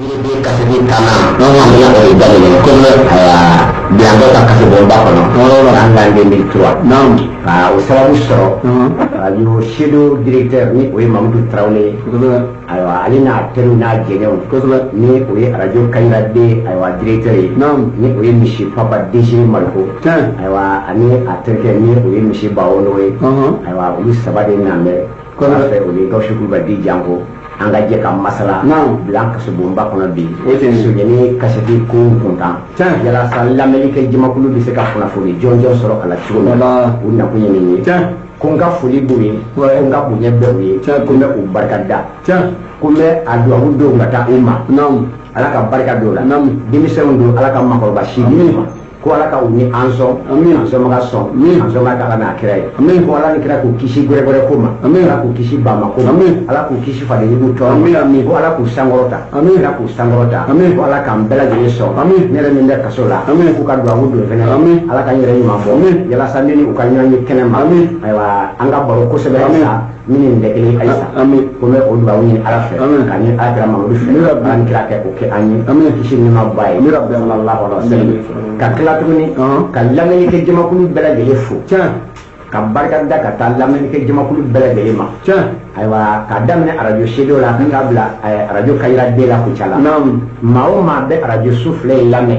Kasɛti tannan an bɛna o de daminɛ ayiwa Bilankɔ ka kasobonba kɔnɔ an l'an 2003 ka o sababu sɔrɔ radio Sedo directeur ni o ye Mamudu Tarawele ye, ayiwa ale n'a teriw n'a jɛɲɔgɔnw, ni o ye radio Kayira den ayiwa directeur ye, ni o ye Monsieur Papa Désiré Maliko, ayiwa ani a terikɛ ni o ye Monsieur Bawono ye, ayiwa olu saba de nana bɛ fɛ o ni Gawusu Kulubali di Janko an ka jɛ ka masala Bilan kasobonba kɔnɔ bi Sojɛni kasɛti ko kunkan, yalasa lamɛnnikɛ jamakulu bɛ se ka kunnafoni jɔnjɔn sɔrɔ a la cogo min na. U nakun ye nin ye. Ko n ka foli b'u ye, ko n ka bonya bɛ u ye, ko n bɛ u barika da, ko n bɛ a duwawu don ka taa u ma, Ala ka barika don o la. Denmisɛnw don, Ala ka makɔrɔba si di u ma, ko Ala ka u ni an sɔn, an sɔnbaga sɔn, an sɔnbaga ka Ala n'a kira ye, ko Ala ni kira k'u kisi gɛrɛgɛrɛ ko ma, Ala k'u kisi bama ko ma, Ala k'u kisi fadenjugu tɔɔrɔ ma, ko Ala k'u sankɔrɔta, Ala k'u sankɔrɔta, ko Ala k'an bɛɛ lajɛlen sɔn. Ne yɛrɛ min bɛ kaso la, k'u ka duwawu don fɛnɛ, Ala ka n yɛrɛ ɲuman bɔ, yalasa ne ni u ka ɲɔgɔn ye kɛnɛ ma, ayiwa an ka baro kosɛbɛ halisa min ni nin tɛ kelen halisa. Ko n bɛ o duwawu ɲini Ala fɛ ka ɲini Ala kira Mamadu fɛ, Ala ni kira kɛ o kɛ an ye, kisi ni nɛɛma b'a ye, sallallahu alaihi wa sallam. Ka tila tuguni ka lamɛnnikɛ jamakulu bɛɛ lajɛlen fo, ka barika da ka taa lamɛnnikɛ jamakulu bɛɛ lajɛlen ma, ayiwa k'a daminɛ arajo Sedo la ka taa bila arajo Kayira den la Kucala. Maa o maa bɛ arajo su fila in lamɛn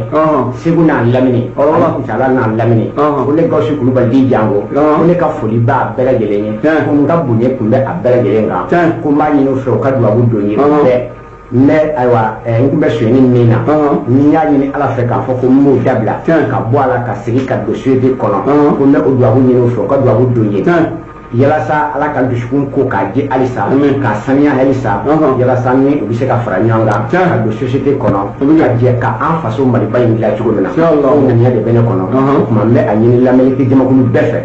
Segu n'a lamini ani Kucala n'a lamini, ko ne Gawusu Kulubali di Janko, ko ne ka foli b'a bɛɛ lajɛlen ye, ko n ka bonya kun bɛ a bɛɛ lajɛlen kan, ko n b'a ɲini u fɛ u ka duwawu don ye bɛɛ. N bɛ ayiwa n tun bɛ sonyɛni min na, ni n y'a ɲini Ala fɛ k'a fɔ ko n b'o dabila ka bɔ a la ka segin ka don société kɔnɔ, ko n bɛ o duwawu ɲini u fɛ u ka duwawu don ye, yalasa Ala ka dusukun ko k'a jɛ halisa, k'a saniya halisa, yalasa ni u bɛ se ka fara ɲɔgɔn kan ka don société kɔnɔ ka jɛ ka an faso Maliba in dilan cogo min na. O ŋaniya de bɛ ne kɔnɔ. O tuma n bɛ a ɲini lamɛnnikɛ jamakulu bɛɛ fɛ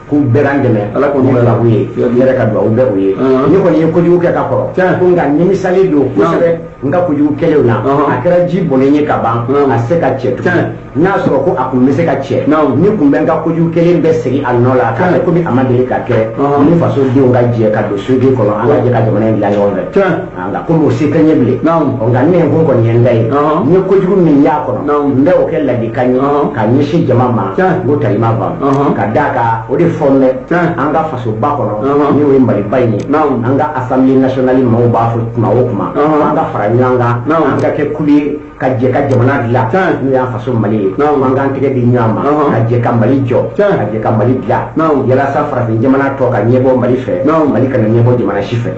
k'u bɛɛ k'an dɛmɛ ni duwawu ye, ne yɛrɛ ka duwawu bɛ u ye. Ne kɔni ye kojugu kɛ ka kɔrɔ, ko nka nimisalen don kosɛbɛ n ka kojugu kɛlenw na. A kɛra ji bɔnnen ye ka ban, a se ka cɛ tuguni. N'a sɔrɔ ko a kun bɛ se ka cɛ, ni kun bɛ n ka kojugu kelen bɛɛ segin a nɔ la k'a kɛ komi a ma deli ka kɛ, ni fasodenw ka jɛ ka don société kɔnɔ, an ka jɛ ka jamana in dilan ɲɔgɔn fɛ. Nka komi o se tɛ n ye bilen, nka ne ko kɔni ye n ta ye, n ye kojugu min y'a kɔnɔ, n bɛ o kɛ ladikan ye ka ɲɛsin jama ma, n ko talima ban ka d'a kan. O de fɔ n bɛ an ka fasoba kɔnɔ, ni o ye Maliba in ye, an ka assemblée nationale maaw b'a fɔ kuma o kuma, an ka fara ɲɔgɔn kan, an ka kɛ kulu ye ka jɛ ka jamana dilan, n'o y'an faso Mali ye, an k'an tɛgɛ di ɲɔgɔn ma ka jɛ ka Mali jɔ, ka jɛ ka Mali dilan, yalasa farafin jamana tɔ ka ɲɛbɔ Mali fɛ, Mali kana ɲɛbɔ jamana si fɛ.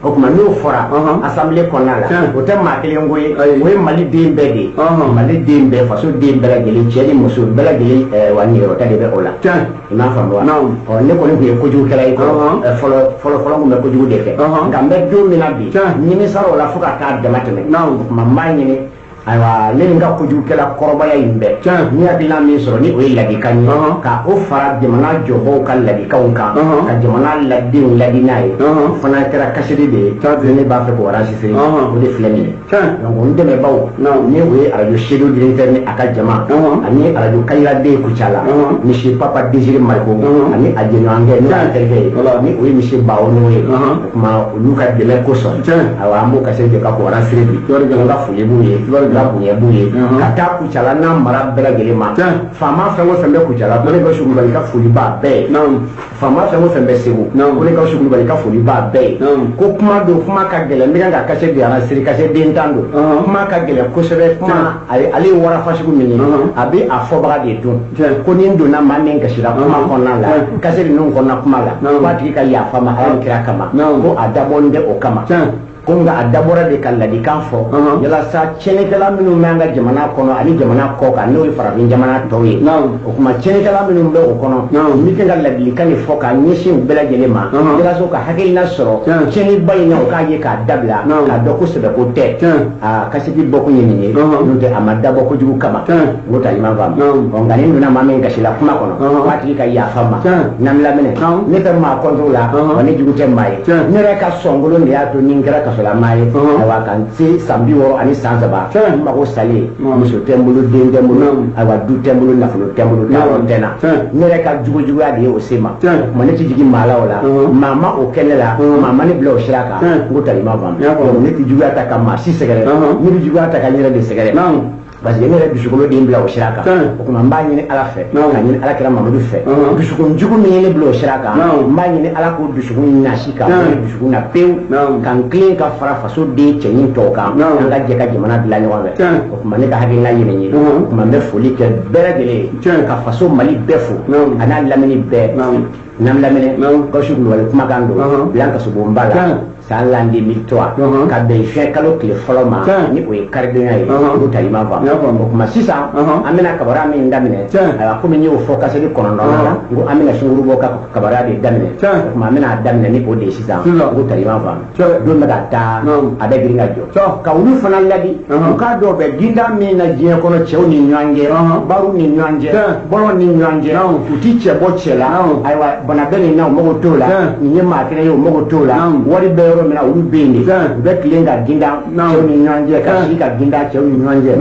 O tuma n'o fɔra assemblée kɔnɔna la, o tɛ maa kelen ko ye, o ye Mali den bɛɛ de ye, Mali den bɛɛ, faso den bɛɛ lajɛlen, cɛ ni muso bɛɛ lajɛlen, wa niyɔrɔta de bɛ o la. I m'a faamu wa? Ɔ ne kɔni tun ye kojugukɛla ye fɔlɔ fɔlɔ fɔlɔ, tun bɛ kojugu de kɛ, nka n bɛ don min na bi, nimisara o la fo ka taa dama tɛmɛ. O tuma n b'a ɲini, ayiwa ne ni n ka kojugukɛla kɔrɔbaya in bɛɛ, ni hakilina min sɔrɔ ni o ye ladikan ye, ka o fara jamana jɔbaw ka ladikanw kan, ka jamana ladenw ladi n'a ye, o fana kɛra kasɛti de ye, ne b'a fɛ k'o enregistrer, o de filɛ nin ye. Donc n dɛmɛbaw, ni o ye arajo Sedo directeur ni a ka jama, ani arajo Kayira den Kucala, monsieur Papa Désiré Maliko ani a jɛɲɔgɔnkɛ n'o y'a terikɛ ye, ni o ye monsieur Bawono ye, o tuma olu ka dɛmɛ kosɔn, ayiwa an b'o kasɛti jɔ ka k'o enregistrer bi. N ka foli b'u ye, n ka bonya b'u ye, ka taa Kucala n'a mara bɛɛ lajɛlen ma. Faama fɛn o fɛn bɛ Kucala, ko ne Gawusu Kulubali ka foli b'a bɛɛ ye. Faama fɛn o fɛn bɛ Segu, ko ne Gawusu Kulubali ka foli b'a bɛɛ ye. Ko kuma don, kuma ka gɛlɛn, n bɛ ka kasɛti de enregistrer, kasɛti den tan don, kuma ka gɛlɛn kosɛbɛ. Kuma ale ye warafa sugu min ye, a bɛ a fɔbaga de dun. Ko ni n donna maa min kasira kuma kɔnɔna la, kasɛti ninnu kɔnɔna kuma la, k'a tigi ka yafa ma Ala ni kira kama, ko a dabɔlen tɛ o kama, ko nka a dabɔra de ka ladikan fɔ, yalasa tiɲɛnikɛla minnu bɛ an ka jamana kɔnɔ ani jamana kɔ kan, n'o ye farafin jamana tɔw ye, o tuma tiɲɛnikɛla minnu bɛ o kɔnɔ, n bɛ ka ladilikan de fɔ k'a ɲɛsin u bɛɛ lajɛlen ma, yalasa u ka hakilina sɔrɔ tiɲɛniba in na, u k'a ye k'a dabila, k'a dɔn ko sɛbɛko tɛ. A kasɛti bɔkun ye nin ye, n'o tɛ a ma dabɔ kojugu kama, n ko talima faamu. Ɔ nka ni n donna maa min kasila kuma kɔnɔ, k'a tigi ka yafa ma, n'an lamɛnɛ, ne tɛ maa kɔntu la, wa ne jugu tɛ maa ye, ne yɛrɛ ka sɔnkolon de y'a to ni n kɛra kasolama ye ayiwa ka n se san 60 ani san 3 n mago salen muso tɛ n bolo den tɛ n bolo ayiwa du tɛ n bolo nafolo tɛ n bolo taayɔrɔ tɛ n na ne yɛrɛ ka jugujuguya de ye o se ma tuma ne tɛ jigin maa la o la maa ma o kɛ ne la maa ma ne bila o sira kan n ko talima faamu donc ne tɛ juguya ta ka maa si sɛgɛrɛ ne bɛ juguya ta ka n yɛrɛ de sɛgɛrɛ parce que ne yɛrɛ dusukolo den bila o sira kan o tuma n b'a ɲini Ala fɛ ka ɲini Ala kira Mamadu fɛ dusukun jugu min ye ne bila o sira kan n b'a ɲini Ala k'o dusukun nasi ka bɔ ne dusukun na pewu ka n tilen ka fara faso den cɛɲi tɔw kan an ka jɛ ka jamana dilan ɲɔgɔn fɛ o tuma ne ka hakilina ye nin ye o tuma n bɛ foli kɛ bɛɛ lajɛlen ye ka faso Mali bɛɛ fo a n'a lamini bɛɛ n'an lamini Gawusu Kulubali kumakan don Bilan Kasobonba la san l'an 2003 ka bɛn juin kalo tile fɔlɔ ma ni o ye karidonya ye o talima faamu o tuma sisan an bɛna kibaruya min daminɛ ayiwa komi n y'o fɔ kasɛti 9 la n ko an bɛna sungurubɔ ka kibaruya de daminɛ o tuma an bɛna a daminɛ ni o de ye sisan n ko talima faamu don bɛ ka taa a bɛ girin ka jɔ ka olu fana ladi u k'a dɔn bɛ ginda min na diɲɛ kɔnɔ cɛw ni ɲɔgɔn cɛ barow ni ɲɔgɔn cɛ bɔlɔn ni ɲɔgɔn cɛ u ti cɛ bɔ cɛ la ayiwa bana bɛ nin na u mago t'o la nin ye maa kɛnɛ ye u mago t'o la wari bɛ yɔrɔ min na olu bɛ yen de u bɛ tilen ka ginda cɛw ni ɲɔgɔn cɛ ka sigi ka ginda cɛw ni ɲɔgɔn cɛ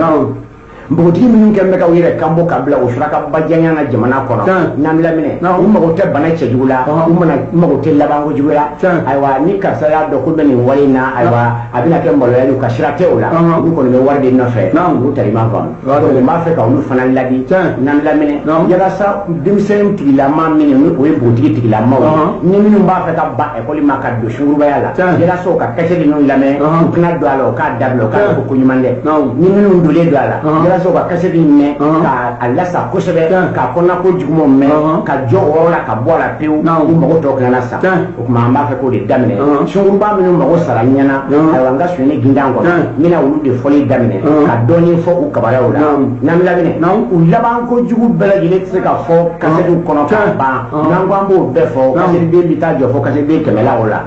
npogotigi minnu kɛlen bɛ ka u yɛrɛ kan bɔ ka bila o suraka bajanya na jamana kɔnɔ n'an lamɛnɛ u mago tɛ bana cɛjugu la u mago tɛ labanko jugu la ayiwa ni karisa y'a dɔn ko bɛ nin wari in na ayiwa a bɛna kɛ maloya ye u ka sira tɛ o la olu kɔni bɛ wari de nɔfɛ olu talima faamu donc n b'a fɛ ka olu fana ladi n'an lamɛnɛ yalasa denmisɛn tigilama minnu ni o ye npogotigi tigilamaw ye ni minnu b'a fɛ ka ban ekɔli ma ka don sungurubaya la yalasa u ka kasɛti ninnu lamɛn u kana don a la u k'a dabila u k'a dɔn ko ko ɲuman tɛ ni minnu donlen don a la yalasa u ka kasɛti mɛn k'a lasa kosɛbɛ k'a kɔnɔna ko jugumanw mɛn ka jɔ o yɔrɔ la ka bɔ a la pewu u mago tɔ kana sa o tuma an b'a fɛ k'o de daminɛ sunguruba minnu mago sara ɲɛna ayiwa n ka sonyɛni gindan kɔnɔ n bɛna olu de fɔli daminɛ ka dɔɔnin fɔ u kibaruyaw la n'an lamɛnɛ u laban ko jugu bɛɛ lajɛlen tɛ se ka fɔ kasɛtiw kɔnɔ ka ban n'an ko an b'o bɛɛ fɔ kasɛtiden bɛ taa jɔ fɔ kasɛtiden 100 la o la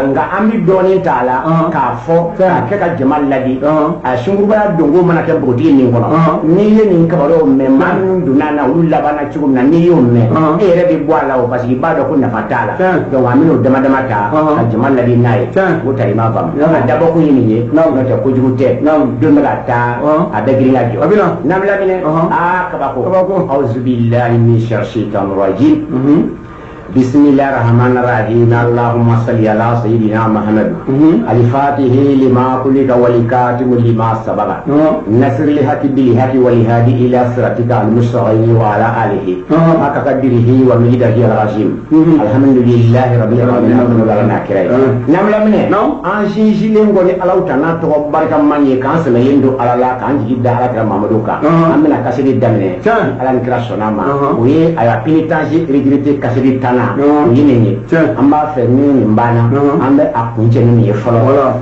nka an bɛ dɔɔnin ta a la k'a fɔ k'a kɛ ka jama ladi a sungurubaya donko mana kɛ npogotigi min kɔnɔ n'i ye nin kibaruyaw mɛn maa minnu donna a na olu labanna cogo min na n'i y'o mɛn e yɛrɛ bɛ bɔ a la o parce que i b'a dɔn ko nafa t'a la donc an bɛn'o dama dama ta ka jama ladi n'a ye o ta i m'a faamu a dabɔkun ye nin ye n'o tɛ kojugu tɛ don bɛ ka taa a bɛ girin ka jɔ n'an bɛ lamɛnɛ aa kabako auzubillahi min sharri shaitanir rajim بسم الله الرحمن الرحيم اللهم صل على سيدنا محمد الفاتح لما خلق والكاتم لما سبق نصر الحق بالحق والهادي الى صراطك المستقيم وعلى اله حق قدره ومقداره العظيم الحمد لله رب العالمين نعم lamɛnɛ an sinsinlen kɔni Alahu tana tɔgɔ barikama ye k'an sɛmɛlen don Ala la k'an jigi da Ala kira Mamadu kan an bɛna kasɛti daminɛ Ala ni kira sɔnna ma o ye ayiwa pénitence regretté kasɛti 10 o ye nin ye an b'a fɛ ni nin banna an bɛ a kuncɛ ni nin ye fɔlɔ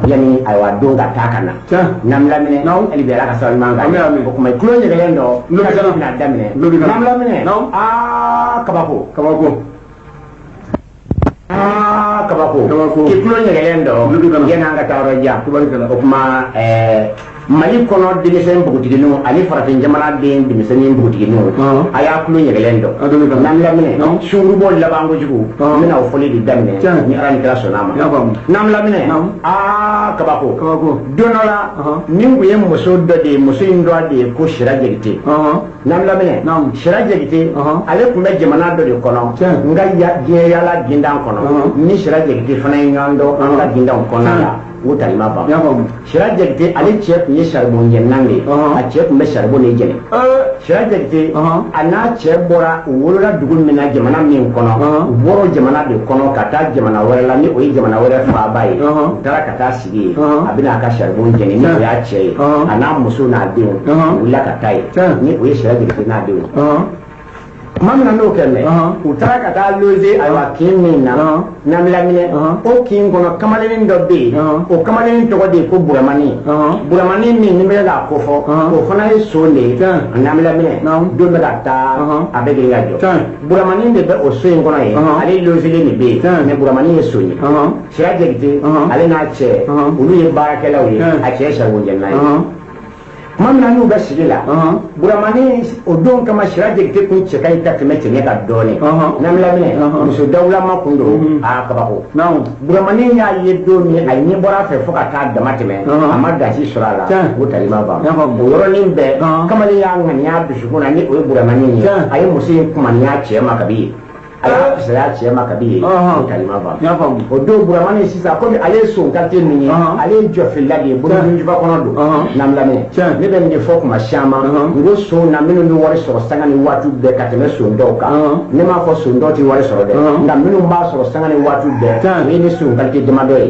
yanni ayiwa don ka taa ka na n'an lamɛnɛ hali bi Ala ka sabali ɲuman kan o tuma tulo ɲɛgɛlen dɔ kasɛti bɛna daminɛ n'an lamɛnɛ aa kabako kabako aa kabako k'i tulo ɲɛgɛlen dɔ yanni an ka taa yɔrɔ jan o tuma Mali kɔnɔ denmisɛn npogotigininw ani farafin jamana den denmisɛnnin npogotigininw a y'a tulo ɲɛgɛlɛn dɔn n'an lamɛnɛ sungurubɔ laban kojugu n bɛna o fɔli de daminɛ ni Ala ni kira sɔnna a ma n'an lamɛnɛ aa kabako don dɔ la nin tun ye muso dɔ de ye muso in dɔ de ye ko Sira Jakite n'an lamɛnɛ Sira Jakite ale tun bɛ jamana dɔ de kɔnɔ n ka diɲɛ yaala gindan kɔnɔ ni Sira Jakite fana ye ɲɔgɔn dɔn an ka gindanw kɔnɔna la o talima ban Sira Jakite ale cɛ tun ye saribɔn jɛnina de ye a cɛ tun bɛ saribɔn de jɛnɛ Sira Jakite a n'a cɛ bɔra u wolola dugu min na jamana min kɔnɔ u bɔra jamana de kɔnɔ ka taa jamana wɛrɛ la ni o ye jamana wɛrɛ faaba ye u taara ka taa sigi yen a bɛna a ka saribɔn jɛnɛ ni o y'a cɛ ye a n'a muso n'a denw u wulila ka taa yen ni o ye Sira Jakite n'a denw tuma min na n'o kɛ mɛ u taara ka taa loger ayiwa kin min na n'an lamɛnɛ o kin kɔnɔ kamalennin dɔ bɛ yen o kamalennin tɔgɔ de ye ko Buramani Buramani min ni bɛ k'a ko fɔ o fana ye son de ye n'an lamɛnɛ don bɛ ka taa a bɛ girin ka jɔ Buramani de bɛ o so in kɔnɔ yen ale logelen de bɛ yen mɛ Buramani ye son ye Sira Jakite ale n'a cɛ olu ye baarakɛlaw ye a cɛ ye saribɔn jɛnina ye. Tuma min na n'u bɛ sigi la, Buramani o don kama Sira Jakite kun cɛ ka ɲi ka tɛmɛ cɛɲɛ kan dɔɔnin. Namilaminɛ, muso dawulama kun don, aa kabako. Buramani y'a ye don min, a ɲɛ bɔra a fɛ fo ka taa dama tɛmɛ, a ma gasi sɔrɔ a la, o talima ban. O yɔrɔnin bɛɛ, kamalen y'a ŋaniya dusukun na ni o ye Buramani ye, a ye muso in kumaniya cɛ ma kabi yen. A y'a fisaya cɛ ma kabi yen, o talima ban. O don Buramani sisan, komi ale ye son quartier min ye, ale ye jɔfilila de ye, bolodunjuba kɔnɔ don. Namilaminɛ, ne bɛ nin de fɔ kuma caman, n ko son na minnu bɛ wari sɔrɔ sanga ni waati bɛɛ ka tɛmɛ son dɔw kan. Ne m'a fɔ son dɔw tɛ wari sɔrɔ dɛ, nka minnu b'a sɔrɔ sanga ni waati bɛɛ, o ye ni son quartier damadɔ ye.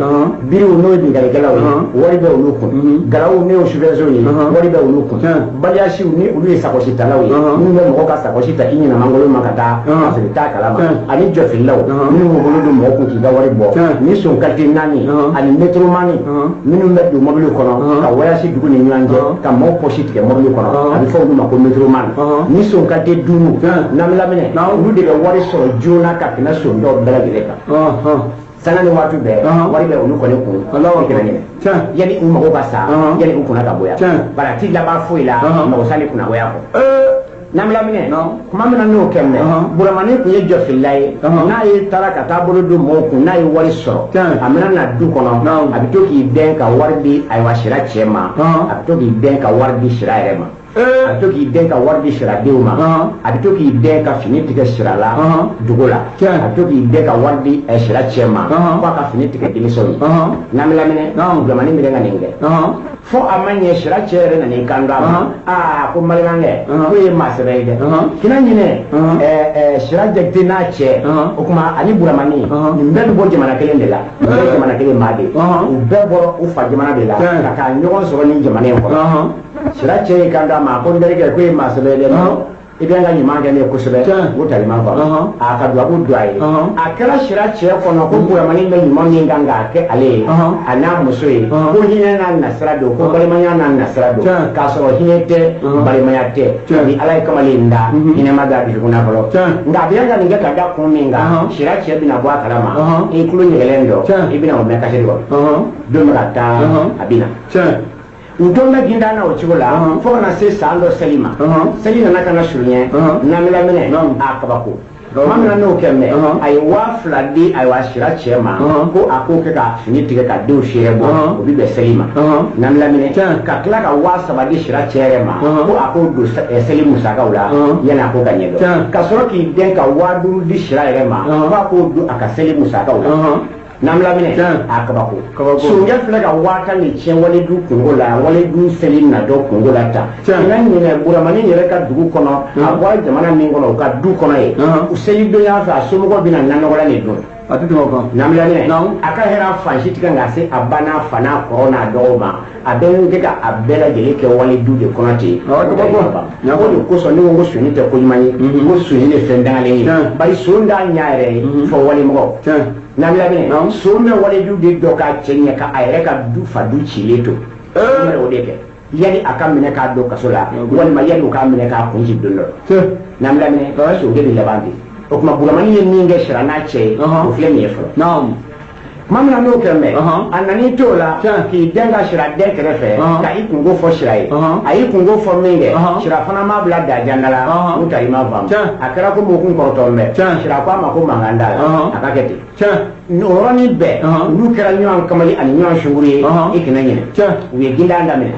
Biriw n'o ye binkannikɛlaw ye, wari bɛ olu kun. Galaw n'o ye sufɛsow ye, wari bɛ olu kun. Baliyasiw ni olu ye sakɔsitalaw ye, minnu bɛ mɔgɔw ka sakɔsi ta i ɲɛnamangolo ma ka taa ka sɔrɔ i t'a kalama, ani jɔfililaw minnu b'u bolo don mɔgɔ kun k'i ka wari bɔ. Ni son qualité naani ani metromani minnu bɛ don mobili kɔnɔ ka voyage dugu ni ɲɔgɔn cɛ ka mɔgɔw pɔsi tigɛ mobili kɔnɔ, a bɛ fɔ olu ma ko metromani. Ni son qualité duuru, namilaminɛ, olu de bɛ wari sɔrɔ joona ka tɛmɛ son dɔw bɛɛ lajɛlen kan. Sanga ni waati bɛɛ, wari bɛ olu kɔni kun, i kɛmɛ ɲinɛ yanni u mago ka sa, yanni u kunna ka bonya. Bari a ti laban foyi la mago sa ni kunnagoya kɔ. Namilaminɛ, tuma min na n'o kɛ mɛ, Buramani tun ye jɔfilila ye. N'a ye taara ka taa bolo don mɔgɔw kun, n'a ye wari sɔrɔ, a bɛna na du kɔnɔ, a bɛ to k'i dɛn ka wari di ayiwa Sira cɛ ma, a bɛ to k'i dɛn ka wari di Sira yɛrɛ ma, a bɛ to k'i dɛn ka wari di Siradenw ma, a bɛ to k'i dɛn ka fini tigɛ Sira la dugu la, a bɛ to k'i dɛn ka wari di Sira cɛ ma fo a ka fini tigɛ denmisɛnw ye. Namilaminɛ, Buramani bɛ ka nin kɛ fo a ma ɲɛ, Sira cɛ yɛrɛ nana i kan don a ma, aa ko n balimakɛ, ko ye maa sɛbɛ ye dɛ, kina ɲinɛ Sira Jakite n'a cɛ, o tuma ani Buramani, nin bɛɛ bɛ bɔ jamana kelen de la, nin bɛɛ ye jamana kelen maa de ye, u bɛɛ bɔra u fa jamana de la ka taa ɲɔgɔn sɔrɔ nin jamana in kɔnɔ. Sira cɛ y'i kan don a ma, ko n terikɛ, ko ye maa sɛbɛ ye dɛ, i bɛ ka ɲuman kɛ ne ye kosɛbɛ, o talima faamu. A ka duwawu don a ye. A kɛra Sira cɛ kɔnɔ ko Buramani bɛ ɲuman min kan k'a kɛ ale ye a n'a muso ye, ko hinɛ n'a nasira don, ko balimaya n'a nasira don, k'a sɔrɔ hinɛ tɛ, balimaya tɛ. Ni Ala ye kamalen da, hinɛ ma da dusukun na fɔlɔ, nka a bɛ ka nin kɛ ka da kun min kan, Sira cɛ bɛna bɔ a kalama. I tulo ɲɛgɛlɛn dɔ, i bɛna o mɛn kasiri kɔnɔ don bɛ ka taa, a bɛ na. U don bɛ gindan na o cogo la fo ka na se san dɔ seli ma. Seli nana ka na surunya, namilaminɛ, a kabako. Tuma min na n'o kɛ mɛ, a ye 2000 di ayiwa Sira cɛ ma, ko a k'o kɛ ka fini tigɛ ka denw seere bɔ, o bɛ bɛn seli ma. Namilaminɛ, ka tila ka 3000 di Sira cɛ yɛrɛ ma, ko a k'o don seli musakaw la yanni a k'o ka ɲɛdɔn, ka sɔrɔ k'i den ka 5000 di Sira yɛrɛ ma, ko a k'o don a ka seli musakaw la. Namilaminɛ, a kabako. Sonkɛ filɛ ka 10,000 de tiɲɛ waledu kungo la, waledu seli natɔ kungo la tan. N'a ɲinɛ Buramani yɛrɛ ka dugu kɔnɔ, a bɔra jamana min kɔnɔ, u ka du kɔnɔ yen, u selidonya fɛ, a somɔgɔw bɛna nanɔgɔla de dun. A tɛ tɛmɛ o kan. Namilaminɛ, a ka hɛrɛ fan si tigɛ ka se a ba n'a fa n'a kɔrɔ n'a dɔgɔw ma, a bɛ kɛ ka a bɛɛ lajɛlen kɛ waledu de kɔnɔ ten. O de kosɔn ne ko ko sonyani tɛ ko ɲuman ye, ko sonyani ye fɛn dangalen ye, bari son t'a ɲɛ yɛrɛ ye fɔ walimɔgɔ. Namilaminɛ, son bɛ waledu de dɔ k'a cɛ ɲɛ ka a yɛrɛ ka du fa du cilen to, o de kɛ yanni a ka minɛ k'a don kaso la, walima yanni u k'a minɛ k'a kun ci don dɔ. Namilaminɛ, son de bɛ laban ten. O tuma Buramani ye min kɛ Sira n'a cɛ ye, o filɛ nin ye fɔlɔ. Tuma min na n'o kɛ mɛ, a nan'i t'o la k'i den ka Sira den kɛrɛfɛ ka i kungo fɔ Sira ye. A y'i kungo fɔ min kɛ, Sira fana m'a bila dajanda la, n'o ta i m'a faamu. A kɛra komi o kun kɔrɔtɔ bɛ. Sira ko a ma ko mankan t'a la, a ka kɛ ten. O yɔrɔnin bɛɛ, olu kɛra ɲɔgɔn kamalen ani ɲɔgɔn sunguru ye, i kana ɲinɛ. U ye gindan daminɛ.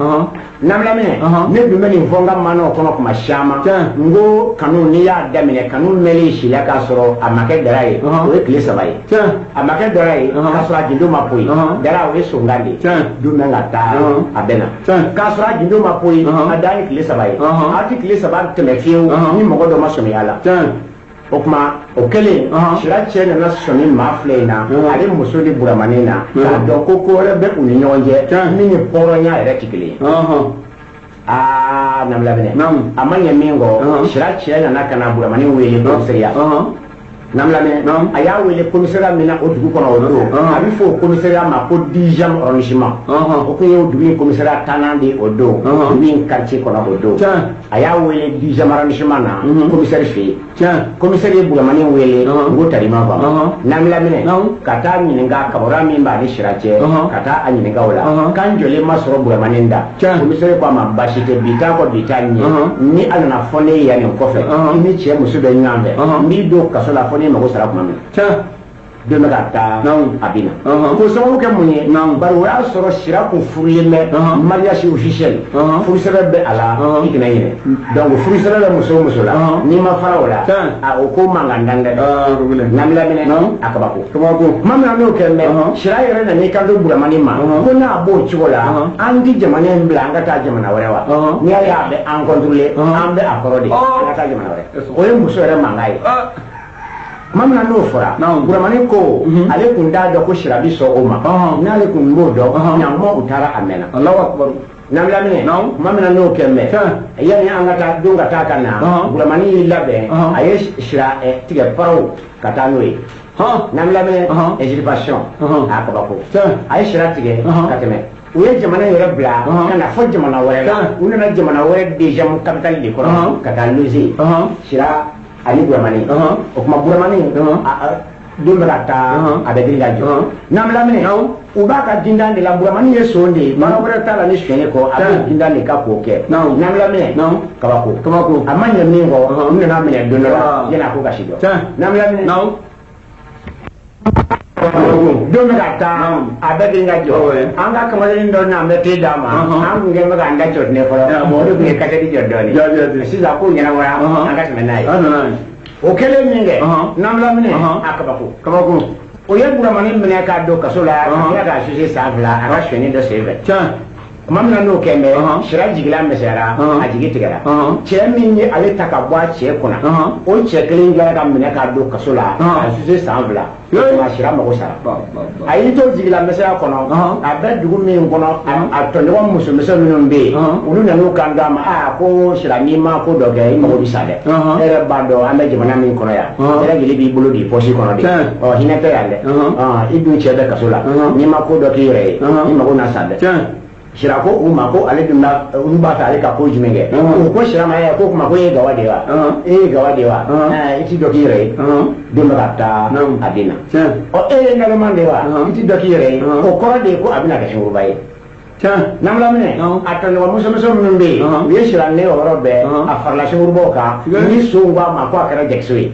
Namilaminɛ, ne dun bɛ nin fɔ n ka maanaw kɔnɔ kuma caman, n ko kanu n'i y'a daminɛ, kanu mɛnlen si la k'a sɔrɔ a ma kɛ dara ye, o ye tile 3 ye. A ma kɛ dara ye k'a sɔrɔ a gindo ma poyi. Dara o ye sonkan de ye, dun bɛ ka taa a bɛ na k'a sɔrɔ a gindo ma poyi, a dan ye tile 3 ye. A tɛ tile 3 tɛmɛ fiyewu ni mɔgɔ dɔ ma sɔmi a la. O tuma o kɛlen, Sira cɛ nana sɔmi maa filɛ in na, ale muso ni Buramani na, k'a dɔn ko ko wɛrɛ bɛ u ni ɲɔgɔn cɛ min ni hɔrɔnya yɛrɛ tɛ kelen ye. Aa namilaminɛ, a ma ɲɛ min kɔ, Sira cɛ nana ka na Buramani wele commissariat. N'an lamɛn, a y'a wele commissariat min na o dugu kɔnɔ o don, a bɛ fɔ o commissariat ma ko 10e arrondissement. O kun ye o dugu in commissariat 10nan de o don, dugu in quartier kɔnɔ o don. A y'a wele 10e arrondissement na, commissaire fɛ yen. Commissaire ye Buramani wele, n ko tarima faamu. N'an lamɛn, ka taa ɲininka kabara min b'a ni Sira cɛ, ka taa a ɲininka o la. K'an jɔlen ma sɔrɔ Buramani da. Commissaire ko a ma baasi tɛ, bi t'a kɔ bi t'a ɲɛ. Ni a nana fɔ ne ye yan nin kɔfɛ, i ni cɛ muso bɛ ɲɔgɔn fɛ, n b'i don kaso la fɔ n'i mago sara tuma min. Don bɛ ka taa, a bɛ na. K'o sababu kɛ mun ye? Bari o y'a sɔrɔ Sira kun furulen bɛ, mariage officiel, furusɛbɛn bɛ a la, i kana ɲinɛ. Donc furusɛbɛn bɛ muso o muso la, n'i ma fara o la, a o ko man kan dan dɛ. N'an lamɛnɛ, a kabako. Tuma min na n'o kɛ mɛ, Sira yɛrɛ nan'i kanto Buramani ma ko n'a b'o cogo la, an ti jamana in bila, an ka taa jamana wɛrɛ wa? N'i y'a ye a bɛ an contrôler, an bɛ a kɔrɔ de, an ka taa jamana wɛrɛ. O ye muso yɛrɛ mankan ye. Tuma min na n'o fɔra, Buramani ko ale kun t'a dɔn ko Sira bi sɔn o ma. N'ale kun b'o dɔn, ɲankuma u taara a mɛnna. N'an lamɛn, tuma min na n'o kɛ mɛ, yanni an ka taa don ka taa ka na, Buramani y'i labɛn, a ye Sira tigɛ paraw ka taa n'o ye. N'an lamɛn, usurpation, a kabako. A ye Sira tigɛ ka tɛmɛ. U ye jamana yɛrɛ bila ka na fɔ jamana wɛrɛ la. U nana jamana wɛrɛ deuxième capitale de kɔnɔ ka taa loger. Sira ani Buramani. O tuma Buramani don bɛ ka taa, a bɛ girin ka jɔ. N'an lamɛn, u b'a ka dindan de la. Buramani ye son de ye, baara wɛrɛ t'a la ni sonyɛli kɔ, a bɛ dindan de ka k'o kɛ. N'an lamɛn, kabako. A ma ɲɛ min kɔ, u nana minɛ don dɔ la, yanni a ko ka si dɔn. N'an lamɛn, don bɛ ka taa, a bɛ girin ka jɔ. An ka kamalen dɔ n'an bɛ te d'a ma, an kun kɛn bɛ k'an da jɔ ne fɔlɔ, o de kun ye kasɛti jɔ dɔɔnin. Sisan ko ɲɛnabɔra, an ka tɛmɛ n'a ye. O kɛlen min kɛ, n'an lamɛn, a kabako. O ye Buramani minɛ k'a don kaso la, ka tila k'a suce san 2 a ka sonyɛni dɔ sen fɛ. Tuma min na n'o kɛ mɛ, Sira jigila misɛnyara, a jigi tigɛra. Cɛ min ye ale ta ka bɔ a cɛ kunna, o cɛ kelen tilara ka minɛ k'a don kaso la, k'a suce san 2. Nka Sira mago sara. A y'i to jigila misɛnya kɔnɔ, a bɛ dugu min kɔnɔ, a tɔɲɔgɔn musomisɛn minnu bɛ yen, olu nan'u kan d'a ma, aa ko Sira, n'i ma ko dɔ kɛ, i mago bɛ sa dɛ. E yɛrɛ b'a dɔn an bɛ jamana min kɔnɔ yan, e yɛrɛ jeli b'i bolo di pɔsi kɔnɔ de. Ɔ hinɛ tɛ yan dɛ. I dun cɛ bɛ kaso la, n'i ma ko dɔ k'i yɛrɛ ye, i mago na sa dɛ. Sira ko u ma ko ale dun olu b'a fɛ ale ka ko jumɛn kɛ? U ko Sira ma, ko kuma ko e ye gawa de wa? E ye gawa de wa? I ti dɔ k'i yɛrɛ ye. Don bɛ ka taa, a bɛ na. Ɔ e ye naloma de wa? I ti dɔ k'i yɛrɛ ye. O kɔrɔ de ye ko a bɛna kɛ sunkuruba ye. N'an lamɛn, a tɔɲɔgɔn musomisɛn minnu bɛ yen, u ye Sira ne o yɔrɔ bɛɛ, a farala sunkurubaw kan. Ni son ko a ma ko a kɛra jakiso ye.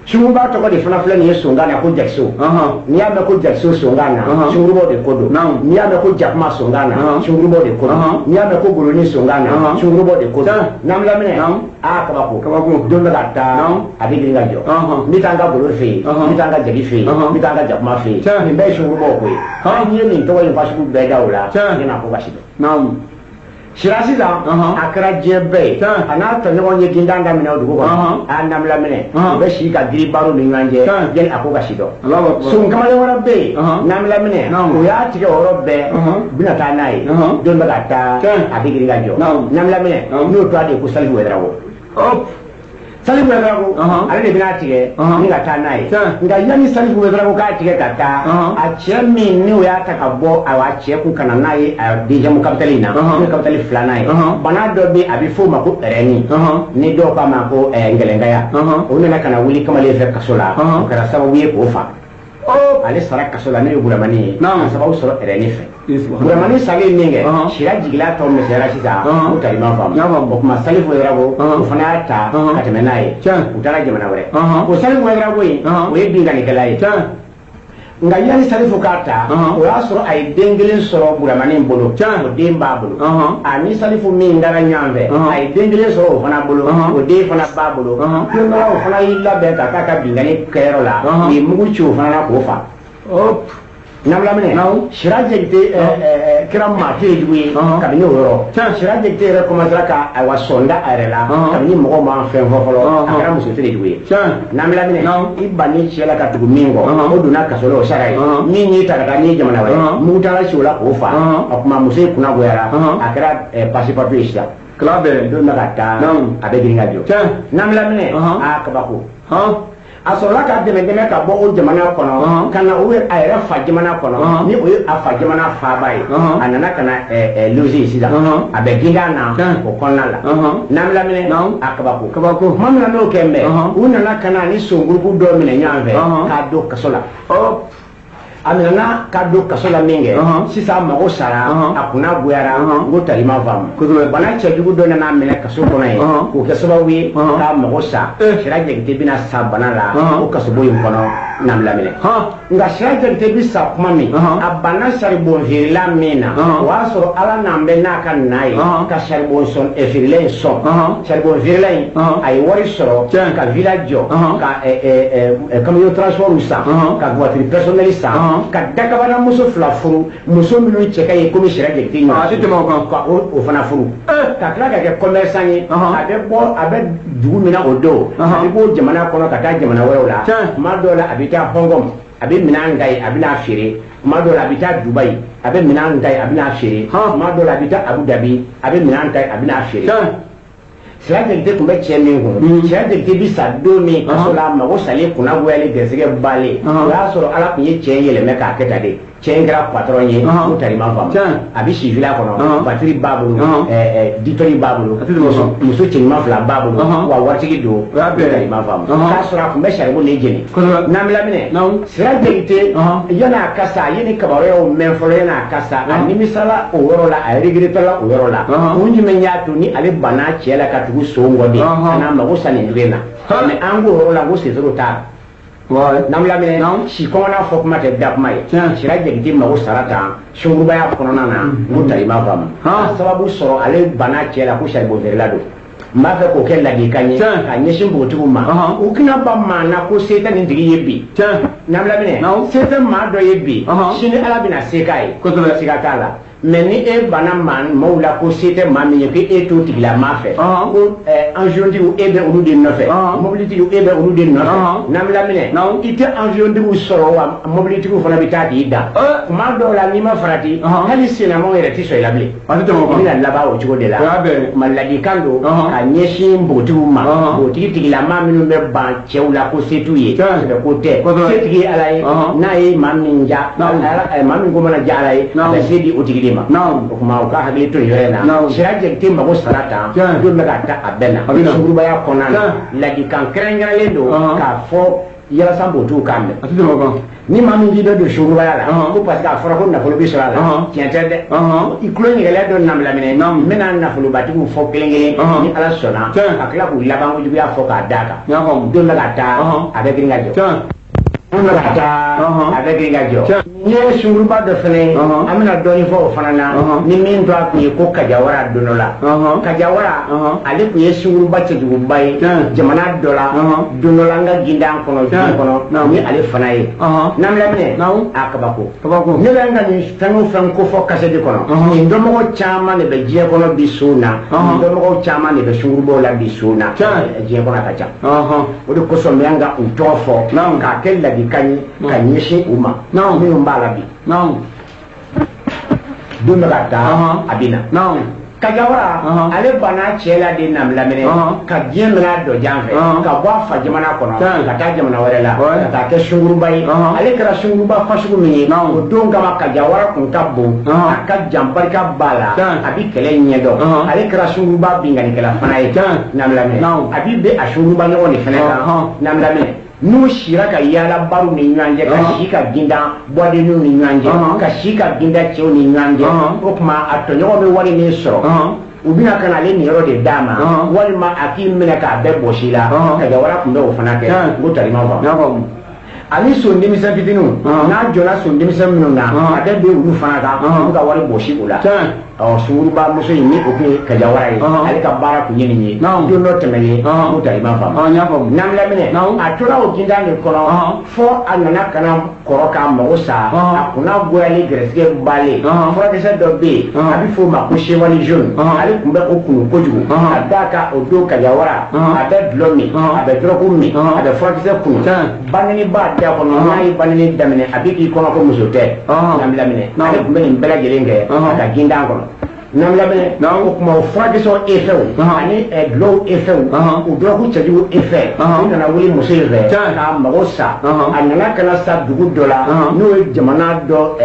Sunkuruba tɔgɔ de fana filɛ nin ye sonkan na ko jakiso. N'i y'a mɛn ko jakiso sonkan na, sunkurubaw de ko don. N'i y'a mɛn ko jakuma sonkan na, sunkurubaw de ko don. N'i y'a mɛn ko goloni sonkan na, sunkurubaw de ko don. N'an lamɛn, aa kabako. Don bɛ ka taa, a bɛ girin ka jɔ. N bɛ taa n ka golo fɛ yen, n bɛ taa n ka jagi fɛ yen, n bɛ taa n ka jakuma fɛ yen. Nin bɛɛ ye sunkurubaw ko ye. An ye nin tɔgɔ in fasugu bɛɛ da o la, yan'a ko ka si dɔn. Sira sisan, a kɛra diɲɛ bɛɛ ye. A n'a tɔɲɔgɔn ye dindan daminɛ o dugu kɔnɔ. A n'an lamɛn, u bɛ si ka giri baro ni ɲɔgɔn cɛ, yanni a ko ka si dɔn. Son kamalen wɛrɛ bɛ yen, n'an lamɛn, o y'a tigɛ o yɔrɔ bɛɛ, u bɛna taa n'a ye. Don bɛ ka taa, a bɛ girin ka jɔ. N'an lamɛn, n'o tɔgɔ de ye ko Salifu Wɛdarago. Salifu Wɛdarago, ale de bɛna tigɛ ni ka taa n'a ye. Nka yanni Salifu Wɛdarago k'a tigɛ ka taa, a cɛ min n'o y'a ta ka bɔ a cɛ kun ka na n'a ye a deuxième capitale in na, n'o ye capitale 2nan ye. Bana dɔ bɛ yen, a bɛ f'o ma ko ɛrɛni, ni dɔw k'a ma ko ngɛlɛnkaya. O nana ka na wuli kamalen fɛ kaso la, o kɛra sababu ye k'o fa. Ale sara kaso la, n'o ye Buramani ye, ka sababu sɔrɔ ɛrɛni fɛ. Buramani salen min kɛ, Sira jigila tɔ misɛnyara sisan, o talima faamu. O tuma Salifu Wɛdarago, o fana y'a ta ka tɛmɛ n'a ye. U taara jamana wɛrɛ. O Salifu Wɛdarago in, o ye binkannikɛla ye. Nka yanni Salifu k'a ta, o y'a sɔrɔ a ye den kelen sɔrɔ Buramani bolo. O den b'a bolo. A ni Salifu min dara ɲɔgɔn fɛ, a ye den kelen sɔrɔ o fana bolo. O den fana b'a bolo. Don dɔ la, o fana y'i labɛn ka taa ka binkanni kɛyɔrɔ la. U ye mugu ci o fana la k'o fa. N'an lamɛn, Sira Jakite kɛra maa jugu ye kabini o yɔrɔ. Sira Jakite yɛrɛ commencera ka ayiwa sɔnda a yɛrɛ la kabini mɔgɔw ma fɛn fɔ fɔlɔ, a kɛra muso tere jugu ye. N'an lamɛn, i banni cɛ la ka tugu min kɔ, o donna kaso la, o sara ye. Min y'i ta ka taa n'i ye jamana wɛrɛ, mugu taara ci o la k'o fa. O tuma muso in kunna goyara, a kɛra passe-partout ye sisan. Don bɛ ka taa, a bɛ girin ka jɔ. N'an lamɛn, aa kabako. A sɔrɔla ka dɛmɛ dɛmɛ ka bɔ o jamana kɔnɔ ka na o a yɛrɛ fa jamana kɔnɔ, ni o ye a fa jamana faaba ye. A nana ka na loger sisan, a bɛ gindan na o kɔnɔna la. N'an laminɛ, a kabako kabako. Tuma min na n'o kɛ n bɛ, u nana ka na ni songurupu dɔ minɛ ɲɔgɔn fɛ k'a don kaso la. A nana ka don kaso la min kɛ, sisan mago sara, a kunna goyara. N ko talima faamu, bana cɛjugu dɔ nana minɛ kaso kɔnɔ yen, k'o kɛ sababu ye k'a mago sa. Sira Jakite bɛna sa bana la o kasobo in kɔnɔ. N'an laminɛ, nka Sira Jakite bɛ sa kuma min, a banna saribɔn feerela min na, o y'a sɔrɔ Ala n'an bɛ n'a ka na ye ka saribɔn feerela in sɔn. Saribɔn feerela in, a ye wari sɔrɔ ka villa jɔ, ka camion transport san, ka voiture personnelle san, ka dakabana muso fila furu, muso minnu cɛ ka ɲi komi Sira Jakite ɲɔgɔn. A tɛ tɛmɛ o kan. Ka o fana furu, ka tila ka kɛ commerçant ye. A bɛ bɔ, a bɛ dugu min na o don, a bɛ bɔ jamana kɔnɔ ka taa jamana wɛrɛw la. Tuma dɔw la, a bɛ taa Hong Kong, a bɛ minɛn ta yen, a bɛ n'a feere. Tuma dɔw la, a bɛ taa Dubaï, a bɛ minɛn ta yen, a bɛ n'a feere. Tuma dɔw la, a bɛ taa Abu Dhabi, a bɛ minɛn ta yen, a bɛ n'a feere. Sira Jakite tun bɛ cɛ min kun, Sira Jakite bi sa don min kaso la, mago salen, kunna goyalen, gɛrɛsɛgɛ balen, o y'a sɔrɔ Ala tun ye cɛ yɛlɛmɛ k'a kɛ tan de. Cɛ in kɛra patron ye, ko tarima faamu. A bɛ si villa kɔnɔ, batiri b'a bolo, ditɔri b'a bolo, muso cɛɲuman fila b'a bolo, wa waritigi don, tarima faamu. K'a sɔrɔ a tun bɛ saribɔn de jeni. N'an bɛ laminɛ, Sira Jakite, yan'a ka sa, a ye nin kibaruyaw mɛn fɔlɔ. Yan'a ka sa, a nimisala o yɔrɔ la, a regretala o yɔrɔ la. Kun jumɛn y'a to ni ale banna cɛ la ka tugu son kɔ de ka n'a mago sa nin cogo in na? Mais an k'o yɔrɔ la ko sesoro t'a la. N'an laminɛ, si kɔnɔna fɔ kuma tɛ da kuma ye. Sira Jakite mago sara tan sungurubaya kɔnɔna na, n ko tarima faamu. A sababu sɔrɔ, ale banna cɛ la ko saribɔn feerela don. N b'a fɛ k'o kɛ ladilikan ye ka ɲɛsin npogotigiw ma. U kana ban maa na ko se tɛ nin tigi ye bi. N'an laminɛ, se tɛ maa dɔ ye bi, sini Ala bɛna se k'a ye, siga t'a la. Mais ni e banna maaw la ko se tɛ maa min ye, ko e t'o tigilamaa fɛ, ko avion-tigiw e bɛ olu de nɔfɛ, mobilitigiw e bɛ olu de nɔfɛ, n'an bɛ laminɛ, i tɛ avion-tigiw sɔrɔ, wa mobilitigiw fana bɛ taa k'i dan. Tuma dɔw la, n'i ma farati, hali sennamaw yɛrɛ tɛ sɔn i la bilen. I bɛna laban o cogo de la. Ma ladilikan don ka ɲɛsin npogotigiw ma, npogotigi tigilamaa minnu bɛ ban cɛw la ko se t'u ye, ko tɛ, setigi ye Ala ye. N'a ye maa min ja, maa min ko mana ja Ala ye, a bɛ se di o tigi de ma. O tuma, u ka hakili to nin yɔrɔ in na. Sira Jakite mago sara tan don bɛ ka taa, a bɛɛ na sungurubaya kɔnɔna na. Ladilikan kɛrɛnkɛrɛnlen don k'a fɔ yalasa npogotigiw k'a mɛn. Ni maa min k'i bɛ don sungurubaya la ko parce que a fɔra ko nafolo bɛ sɔrɔ a la, tiɲɛ tɛ dɛ. I tulo ɲɛgɛlɛ dɔ namilaminɛ, n bɛna nafolobatigiw fɔ kelen kelen ni Ala sɔnna, ka tila k'u laban kojuguya fɔ k'a d'a kan. Don bɛ ka taa, a bɛ girin ka jɔ. Don bɛ ka taa, a bɛ girin ka jɔ. N ye sunguruba dɔ fana ye, an bɛna dɔɔnin fɔ o fana na, ni min to a kun ye ko Kajawara. Don dɔ la, Kajawara, ale tun ye sunguruba cɛjuguba ye jamana dɔ la. Don dɔ la, an ka gindan kɔnɔ, diɲɛ kɔnɔ, ni ale fana ye. N'an laminɛ, a kabako. Ne bɛ n ka nin fɛn o fɛn ko fɔ kasɛti kɔnɔ, nin dɔnmɔgɔ caman de bɛ diɲɛ kɔnɔ bi so na, nin dɔnmɔgɔw caman de bɛ sungurubaw la bi so na diɲɛ kɔnɔ, a ka ca. O de kosɔn n bɛ an ka u tɔgɔ fɔ k'a kɛ ladilikan ye ka ɲɛsin u ma minnu b'a la bi. Don bɛ ka taa, a bɛ na. Kajawara, ale banna cɛ la de namilaminɛ, ka diɲɛ minɛ a dɔjan fɛ, ka bɔ a fa jamana kɔnɔ ka taa jamana wɛrɛ la, ka taa kɛ sunguruba ye. Ale kɛra sunguruba fasugu min ye o don kama, Kajawara kun ka bon, a ka jan, barika b'a la, a bi kɛlɛ ɲɛdɔn. Ale kɛra sunguruba binkannikɛla fana ye namilaminɛ. A bi bɛn a sunguruba ɲɔgɔn de fana kan namilaminɛ. N'u sira ka yaala bariw ni ɲɔgɔn cɛ, ka si ka gindan bɔdenninw ni ɲɔgɔn cɛ, ka si ka ginda cɛw ni ɲɔgɔn cɛ, o tuma a tɔɲɔgɔn bɛ wari min sɔrɔ, u bɛna ka na ale niyɔrɔ de d'a ma, walima a k'i minɛ k'a bɛɛ bɔsi la. Kajawara tun bɛ o fana kɛ, n ko tarima faamu. Ani son denmisɛn fitininw, n'a jɔnna son denmisɛn minnu na, a bɛ bin olu fana kan, olu ka wari bɔsi o la. Ɔ, sunguruba muso in, ni o tun ye Kajawara ye, ale ka baara tun ye nin ye. Don dɔ tɛmɛnen, ko tarima faamu. N'an laminɛ, a tora o gindan de kɔnɔ fo a nana ka na kɔrɔ k'a mago sa. A kunna goyalen, gɛrɛsɛgɛ balen, furakisɛ dɔ bɛ yen, a bɛ f'o ma ko chevalier jaune, ale tun bɛ o kunu kojugu. Ka d'a kan, o don Kajawara, a bɛ dɔlɔ min, a bɛ dɔrɔgu min, a bɛ furakisɛ kunu, banini b'a da kɔnɔ. N'a ye banini daminɛ, a bɛ k'i kɔnɔ ko muso tɛ. N'an laminɛ, ale tun bɛ nin bɛɛ lajɛlen kɛ a ka gindan kɔnɔ. N'an lamɛn o tuma o furakisɛw effet ani dulɔw effet o dɔrɔgu cɛjugu effet u nana wuli muso in fɛ k'a mago sa. A nana ka na sa dugu dɔ la, n'o ye jamana dɔ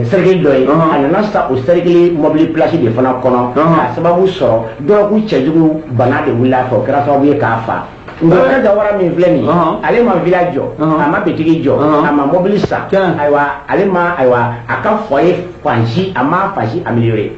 cercle dɔ ye. A nana sa o cercle mobili place de fana kɔnɔ k'a sababu sɔrɔ dɔrɔgu cɛjugu bana de wulila a fɛ. O kɛra sababu ye k'a fa. Nka Jawara min filɛ nin ye, ale ma villa jɔ, a ma bitigi jɔ, a ma mobili san. Ayiwa, ale ma, ayiwa, a ka foyer fan si, a ma fan si amélioré.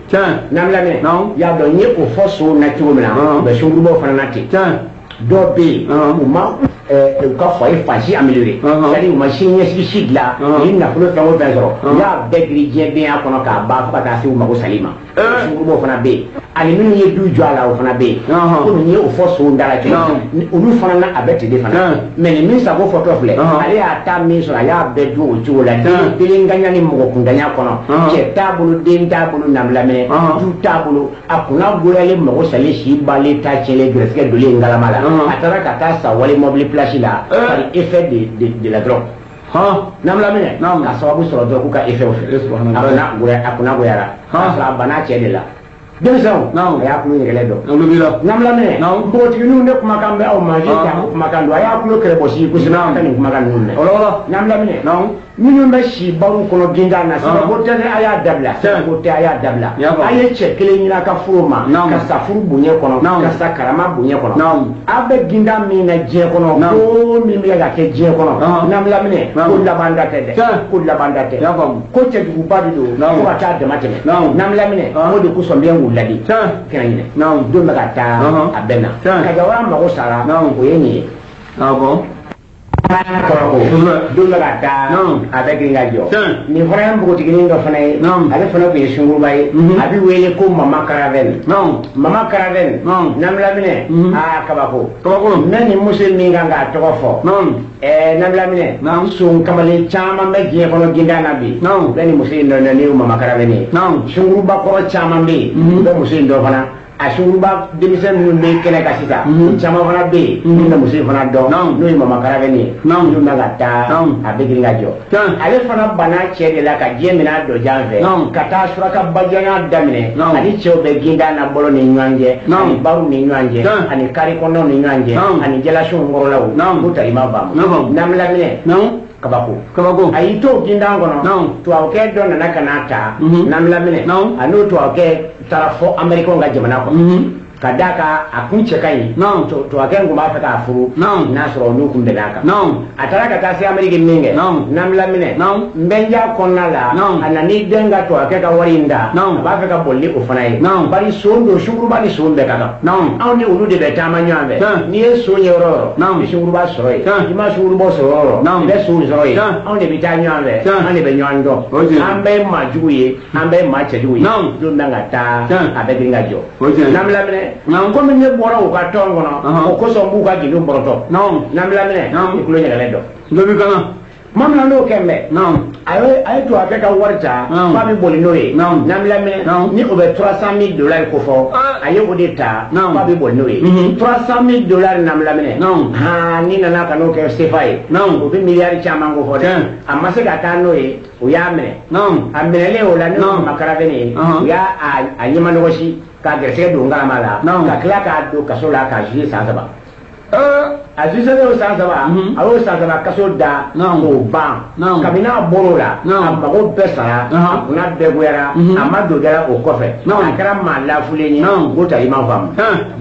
N'an lamɛn, y'a dɔn n ye o fɔ sow na cogo min na, u bɛ sunkurubaw fana na ten. Dɔw bɛ yen, u ma u ka foyer fan si amélioré, c'est à dire u ma sini ɲɛsigi si dilan. U ye nafolo fɛn o fɛn sɔrɔ, u y'a bɛɛ giri diɲɛdenya kɔnɔ k'a ban fo ka taa se u mago sali ma. Sunkurubaw fana bɛ yen, ani minnu ye du jɔ a la, o fana bɛ yen. Komi n ye o fɔ sow da la cogo min, olu fana na a bɛ ten de fana. Mais nin min sago fɔtɔ filɛ, ale y'a ta min sɔrɔ, a y'a bɛɛ dun o cogo la, delenganya ni mɔgɔ kundanya kɔnɔ. Cɛ t'a bolo, den t'a bolo, nabilamɛ du t'a bolo. A kunna goyalen, mago salen, si balen, ta tiɲɛlen, gɛrɛsɛgɛ donlen ngalama la. A taara ka taa sa wale mobili place la par effet de la drogue. N'an lamɛn, ka sababu sɔrɔ dɔrɔn ka effet fɛ, a kunna goyara k'a sɔrɔ a banna cɛ de la. Denmisɛnw, a y'a kulo ɲɛgɛlɛ dɔn. N'an lamɛn, npogotigininw, ne kumakan bɛ aw ma, ta ko kumakan don. A y'a kulo kɛrɛ bɔsi kosɛbɛ, a ka nin kumakan ninnu mɛn. N'an lamɛn, minnu bɛ si baro kɔnɔ gindan na, sabako tɛ dɛ, a y'a dabila. Sabako tɛ, a y'a dabila. A ye cɛ kelen ɲini a ka furu ma, ka sa furu bonya kɔnɔ, ka sa karama bonya kɔnɔ. A bɛ gindan min na diɲɛ kɔnɔ, ko min bɛ ka kɛ diɲɛ kɔnɔ, n'an lamɛn, ko labanda tɛ dɛ, ko labanda tɛ, ko cɛjuguba de don fo ka taa dama tɛmɛ. N'an lamɛn, o de kosɔn n bɛ k'u ladi kɛnɛ ɲinɛ don bɛ ka taa a bɛɛ na. Ka Jawara mago sara, o ye nin ye. Don bɛ ka taa a bɛ girin ka jɔ. Nin fana ye npogotiginin dɔ fana ye, ale fana tun ye sunkuruba ye. A bɛ wele ko Mama Caravane. Mama Caravane, n'an lamɛn, aa, kabako. N bɛ nin muso min kan k'a tɔgɔ fɔ, n'an lamɛn, son kamalen caman bɛ diɲɛ kɔnɔ gindan na bi, u bɛ nin muso in dɔn ni Mama Caravane ye. Sunkuruba kɔrɔ caman bɛ yen, u bɛ muso in dɔn fana. A sunkuruba denmisɛn minnu bɛ kɛnɛ kan sisan, caman fana bɛ yen minnu bɛ muso in fana dɔn, n'o ye Mama Caravane ye. N'o bɛ ka taa a bɛ girin ka jɔ. Ale fana banna cɛ de la ka diɲɛ minɛ a dɔjan fɛ ka taa suraka bajanya daminɛ. Ani cɛw bɛ gindan na bɔlɔ ni ɲɔgɔn cɛ, ani barow ni ɲɔgɔn cɛ, ani kari kɔnɔw ni ɲɔgɔn cɛ, ani jalasunw kɔrɔlaw. Ko tali ma faamu. N'an lamɛn, kabako. Kabako. A y'i to gindan kɔnɔ, tubabukɛ dɔ nana ka n'a ta. N'an lamɛn, a n'o tubabukɛ taara fɔ Américain ka jamana kɔnɔ, ka d'a kan a kun cɛ ka ɲi. Tubabukɛ kun b'a fɛ k'a furu, n'a sɔrɔ n'u kun bɛnn'a kan. A taara ka taa se Amérique min kɛ, n'an lamɛn, n bɛnja kɔnɔna la, a nan'i den ka tubabukɛ ka wari in ta, a b'a fɛ ka boli ni o fana ye. Bari son don, sunkuruba ni son bɛɛ ka kan. Anw ni olu de bɛ taama ɲɔgɔn fɛ. N'i ye son ye yɔrɔ o yɔrɔ, i sunkuruba sɔrɔ yen. I ma sunkuruba sɔrɔ yɔrɔ o yɔrɔ, i bɛ son sɔrɔ yen. Anw de bɛ taa ɲɔgɔn fɛ, an de bɛ ɲɔgɔn dɔn. An bɛɛ ye maa jugu ye, an bɛɛ ye maa cɛjugu ye. Don bɛ ka taa a bɛ girin ka jɔ. N'an lamɛn, komi ne bɔra u ka tɔn kɔnɔ, o kosɔn n b'u ka gindo bɔrɔtɔ. N'an lamɛn, i tulo ɲɛgɛlɛ dɔn. Tuma min na n'o kɛ mɛ, a ye tubabukɛ ka wari ta k'a bɛ boli n'o ye. N'an lamɛn, ni o bɛ $300,000 ko fɔ, a ye o de ta k'a bɛ boli n'o ye. $300,000, n'an lamɛn, han, ni nana ka n'o kɛ CFA ye, o bɛ miliyari caman ko fɔ dɛ. A ma se ka taa n'o ye, o y'a minɛ. A minɛlen o la, n'o ma Caravane ye, u y'a a ɲɛmanɔgɔsi k'a gɛrɛsɛgɛ don ngalama la, ka tila k'a don kaso la k'a juger san 3. A jugé o san 3, a y'o san 3 kaso da k'o ban. Kabini a bɔr'o la, a mago bɛɛ sara, a kunna bɛɛ goyara, a ma don dara o kɔfɛ, a kɛra maa lafulen ye. Ko ta i ma faamu.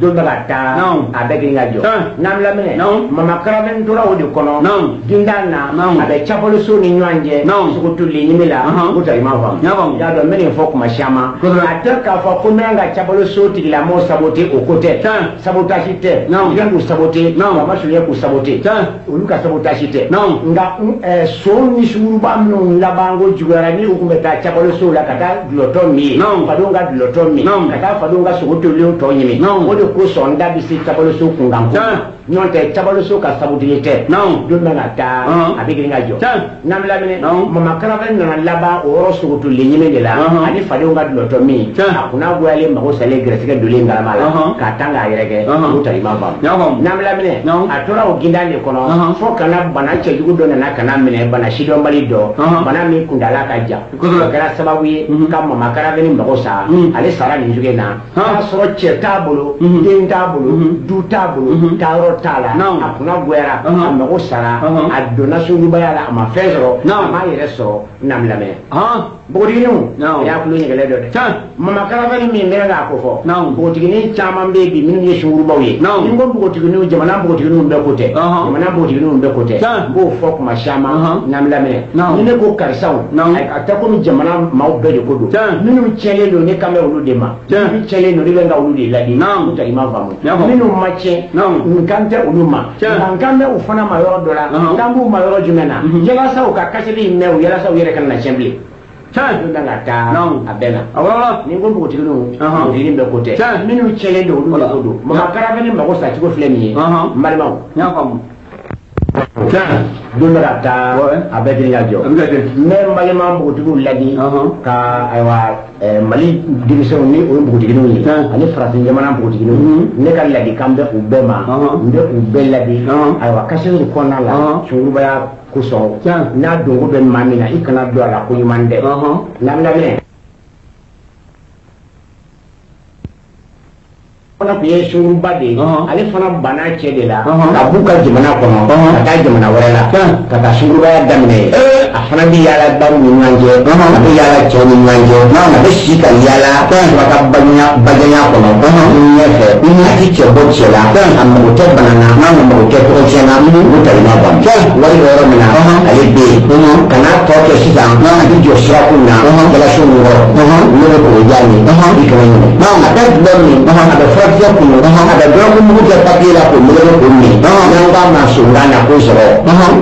Don bɛ ka taa a bɛ girin ka jɔ. N'an lamɛn, Mama Caravane tora o de kɔnɔ gindan na, a bɛ capoloso ni ɲɔgɔn cɛ, sogo tolilen ɲimi la. Ko ta i ma faamu. I y'a dɔn, n bɛ nin fɔ kuma caman, a tɛ k'a fɔ ko n bɛ ka capoloso tigilamɔgɔw saboter, o ko tɛ, sabotage tɛ. I kan k'u saboter, a ma surunya k'u saboter, olu ka sabotage tɛ. Nka son ni sunkuruba minnu labanko juguyara, ni u tun bɛ taa capolosow la ka taa dulɔtɔ min ye, fadenw ka dulɔtɔ min, ka taa fadenw ka sogo tolilenw tɔ ɲimi, o de kosɔn n da bɛ se capoloso kunkan ko. N'o tɛ, cabaloso ka sabutigi tɛ. Don bɛ ka taa a bɛ girin ka jɔ. N'an lamɛn, Mama Caravane nana laban o yɔrɔ sogotolen ɲimi de la, ani fadenw ka dulɔtɔ min, a kunna goyalen, mago salen, gɛrɛsɛgɛ donlen ngalama la, k'a tan k'a yɛrɛ kɛ. O tali ma faamu. N'an lamɛn, a A tora o gindan de kɔnɔ fo ka na bana cɛjugu dɔ nana ka na minɛ, bana sidɔnbali dɔ, bana min kuntala ka jan. O kɛra sababu ye ka Mama Karavɛni mago sa. Ale sara nin cogo in na, k'a sɔrɔ cɛ t'a bolo, den t'a bolo, du t'a bolo, taayɔrɔ t'a la. A kunna goyara, a mago sara, a donna sungurubaya la, a ma fɛn sɔrɔ, a m'a yɛrɛ sɔrɔ. N'an lamɛn, npogotigininw, a y'a kulo ɲɛgɛlɛ dɔ dɛ. Mama Karavɛni min bɛ k'a ko fɔ, npogotiginin caman bɛ yen bi minnu ye sungurubaw ye. Ni n ko npogotigininw, jamana npogotigininw bɛɛ ko tɛ, jamana npogotigininw bɛɛ ko tɛ. N b'o fɔ kuma caman, n'an lamɛn, ni ne ko karisaw, a tɛ komi jamana maaw bɛɛ de ko don. Minnu tiɲɛlen don, ne kan bɛ olu de ma. Minnu tiɲɛlen don, ne bɛ ka olu de ladi. N'u ta i ma faamu. Minnu ma tiɲɛ, n kan tɛ olu ma, nka n kan bɛ u fana ma yɔrɔ dɔ la. N kan b'u ma yɔrɔ jumɛn na? Yalasa u ka kaseli in mɛn, u yalasa u yɛrɛ kana na tiɲɛ bilen. Don da ka taa a bɛɛ la. Ni n ko npogotigininw, npogotiginin bɛɛ ko tɛ, minnu tiɲɛlen don, olu de ko don. Mama Karavɛni mago sacogo filɛ nin ye, n balimaw. Don bɛ ka taa, a bɛɛ tɛ ka jɔ. N bɛ n balima npogotigiw ladi ka, ayiwa, Mali denmisɛnw ni o ye npogotigininw ye, ani farafin jamana npogotigininw, ne ka ladikan bɛ u bɛɛ ma. N bɛ u bɛɛ ladi, ayiwa, kasɛri kɔnɔna la, sungurubaya kosɔn, n'a donko bɛ maa min na, i kana don a la ko ɲuman dɛ. N'an lamɛn fana tun ye sunguruba de ye. Ale fana banna cɛ de la ka b'u ka jamana kɔnɔ ka taa jamana wɛrɛ la ka taa sungurubaya daminɛ yen. A fana bɛ yaala bariw ni ɲɔgɔn cɛ, a bɛ yaala cɛw ni ɲɔgɔn cɛ, a bɛ si ka yaala suraka bajanya kɔnɔ ɲɛfɛ. A ti cɛ bɔ cɛ la, a mago tɛ bana na, a mago tɛ tɔgɔcɛn na. U ta i ma ban, wari bɛ yɔrɔ min na, ale bɛ yen. Ka n'a tɔ kɛ sisan, a bɛ jɔ sirakun na, galaso min kɔrɔ, n'o bɛ koroja min, i kana ɲinɛ. A bɛ dulɔ min, a bɛ furakisɛ kunu, a bɛ dɔrɔgu mugu kɛ papiye la k'o meleke k'o min. N'an k'a ma sonkan na ko sɔrɔ,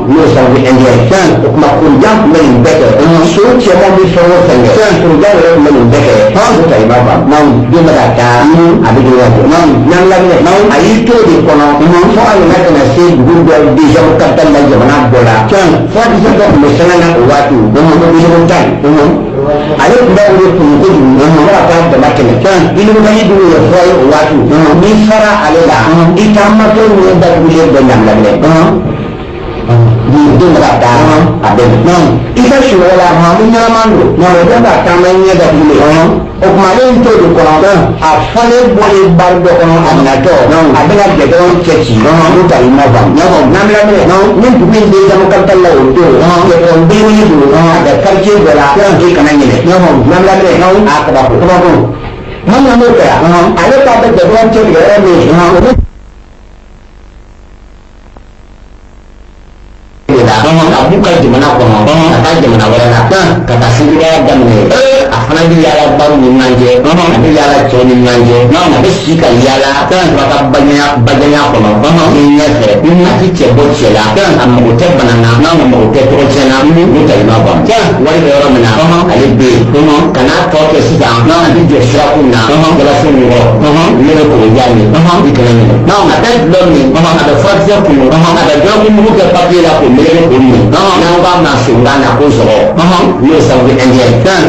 n'o ye sababu indien ye. O tuma korojan tun bɛ nin bɛɛ kɛ. So cɛmanw bɛ fɛn o fɛn kɛ, korojan yɛrɛ tun bɛ nin bɛɛ kɛ. O ta i b'a faamu, den bɛ ka taa, a bɛ don ka jɔ. N'an lamɛn, a y'i to o de kɔnɔ fo a nana ka na se dugu dɔ deuxième capitale la, jamana dɔ la. Furakisɛ dɔ tun bɛ sanga na o waati, o ko tan, ale tun bɛ o de kun kojugu fo ka taa dama tɛmɛ. Ilugani dun ye fura ye o waati. N'i fara ale la, i taamatɔ ɲɛ datugulen bɛ lamlaminɛ. Nin den bɛ ka taa, a bɛ na i ka sunɔgɔ la, i ɲɛnama don, o bɛ ka taama i ɲɛ datugulen. O tuma ale y'i to o de kɔnɔ, a falen bɔlen bari dɔ kɔnɔ, a natɔ, a bɛna gɛdɔrɔn cɛ ci. N'o ta i ma faamu, n'an lamɛn, ni dugu in deuxième capitale la o don, gɛdɔrɔn belebele don, a bɛ quartier dɔ la, i kana ɲinɛ. N'an lamɛn, a kabako kabako, maa min n'o kɛra, ale b'a bɛ gɛdɔrɔn cɛ tigɛ yɔrɔ min, o bɛ de la ka b'u ka jamana kɔnɔ ka taa jamana wɛrɛ la ka taa sungurubaya daminɛ yen. A fana bɛ yaala bariw ni ɲɔgɔn cɛ, a bɛ yaala cɛw ni ɲɔgɔn cɛ, a bɛ si ka yaala suraka bajanya kɔnɔ ɲɛfɛ. A ti cɛ bɔ cɛ la, a mago tɛ bana na, a mago tɛ tɔgɔcɛn na. N'u ta i ma faamu, wari bɛ yɔrɔ min na, ale bɛ yen. Ka n'a tɔ kɛ sisan, a bɛ jɔ sirakun na, galaso min kɔrɔ, n'o bɛ koroja min, i kana ɲinɛ. A bɛ dulɔ min, a bɛ furakisɛ kunu, a bɛ dɔrɔgu mugu kɛ papiye la k'o meleke k'o min. N'an k'a ma sonkan na ko sɔrɔ, n'o ye sababu indien ye.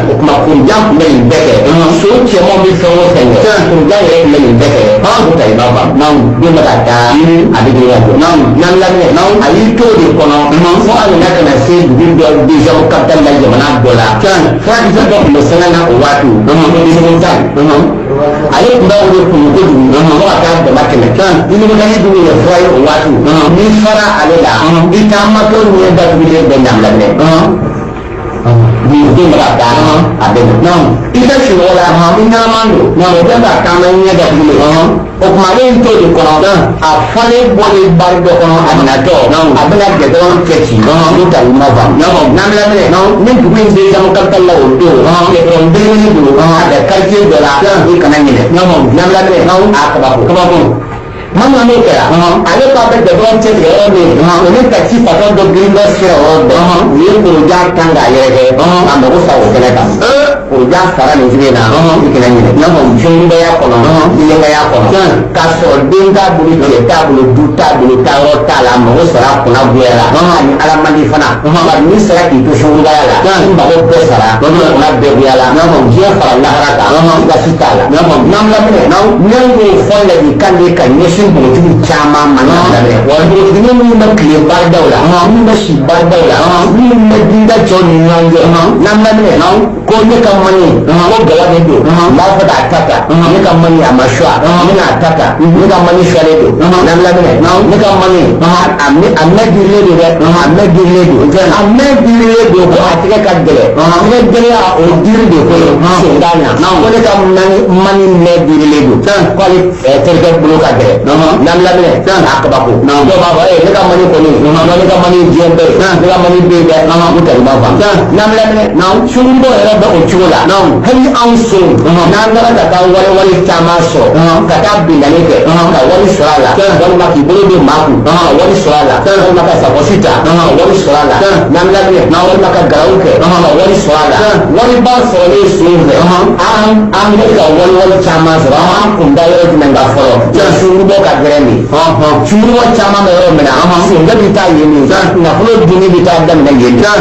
O tuma korojan tun bɛ nin bɛɛ kɛ. So cɛmanw bɛ fɛn o fɛn kɛ, korojan yɛrɛ tun bɛ nin bɛɛ kɛ. O ta i b'a faamu, den bɛ ka taa, a bɛ don ka jɔ. N'an lamɛn, a y'i to o de kɔnɔ fo a nana ka na se dugu dɔ deuxième capitale la, jamana dɔ la. Furakisɛ dɔ tun bɛ sanga na o waati, ko deuxième tan, ale tun bɛ o de kun kojugu fo ka taa dama tɛmɛ. Ilugani dun ye fura ye o waati. N'i fara ale la, i taamatɔ ɲɛ datugulen bɛ lamlaminɛ. Nin den bɛ ka taa, a bɛ na i ka sunɔgɔ la, i ɲɛnama don, o bɛ ka taama i ɲɛ datugulen. O tuma ale y'i to o de kɔnɔ, a falen bɔlen bari dɔ kɔnɔ, a natɔ, a bɛna gɛdɔrɔn cɛ ci. N'u ta i ma faamu, n'an lamɛn, ni dugu in deuxième capitale la o don, gɛdɔrɔn belebele don, a bɛ quartier dɔ la, i kana ɲinɛ. N'an lamɛn, a kabako kabako, maa min n'o kɛra, ale b'a bɛ gɛdɔrɔn cɛ tigɛ yɔrɔ min, o ni takisi patɔrɔn dɔ girin dɔ sira o yɔrɔ bɛɛ, u ye korojan kan k'a yɛrɛkɛ, a mago sa o kɛnɛ kan. Korojan sara nin cogo in na, i kana ɲinɛ. Sunbaya kɔnɔ, bilenkaya kɔnɔ, k'a sɔrɔ den t'a bolo, cɛ t'a bolo, du t'a bolo, taayɔrɔ t'a la, a mago sara, kunna goyara, ani ala man di fana. Bari n'i sara k'i to sunbaya la, i mago bɛɛ sara, kunna bɛɛ goyala, diɲɛ fara lahara kan, i ka si t'a la. N'an laminɛ, ne b'o fɔ ladilikan de ka ɲɛsin npogotigiw caman ma. N'an laminɛ, wa npogotiginin minnu bɛ tile baaradaw la, minnu bɛ si baaradaw la, minnu bɛ dinda cɛw ni ɲɔgɔn cɛ, n'an laminɛ, ko ne ka mani ko gawa de don, n b'a fɛ k'a ta ta, ne ka mani a ma suwa, ne n'a ta ta, ne ka mani suwalen don. N'an laminɛ, ne ka mani a mɛ dirilen don dɛ, a mɛ dirilen don, a mɛ dirilen don, ko a tɛgɛ ka gɛlɛn, tɛgɛ gɛlɛya o diri de ko ye senkan na, ko ne ka mani mɛ dirilen don, k'ale terikɛ bolo ka gɛlɛn. N'an laminɛ, a kabako, dɔw b'a fɔ ee, ne ka mani kɔni, ne ka mani diɲɛ bɛɛ ye, ne ka mani bɛ yen dɛ, n tɛ b'a faamu. N'an laminɛ, sunbɔ yɛrɛ bɛ o cogo la. Hali anw so, n'an taara ka taa wale wale caman sɔrɔ, ka taa binkanni kɛ ka wari sɔrɔ a la, walima k'i bolo don maa kun ka wari sɔrɔ a la, walima ka sakɔsi ta ka wari sɔrɔ a la, n'an laminɛ, walima ka garaw kɛ ka wari sɔrɔ a la, wariba sɔrɔlen sen fɛ, an bɛ ka wali wali caman sɔrɔ, an kun da yɔrɔ jumɛn ka fɔlɔ? Sunkurubɔ ka gɛrɛ de, sunkurubɔ caman bɛ yɔrɔ min na, sunjata bɛ taa yen de, nafolo dunni bɛ taa daminɛ yen de.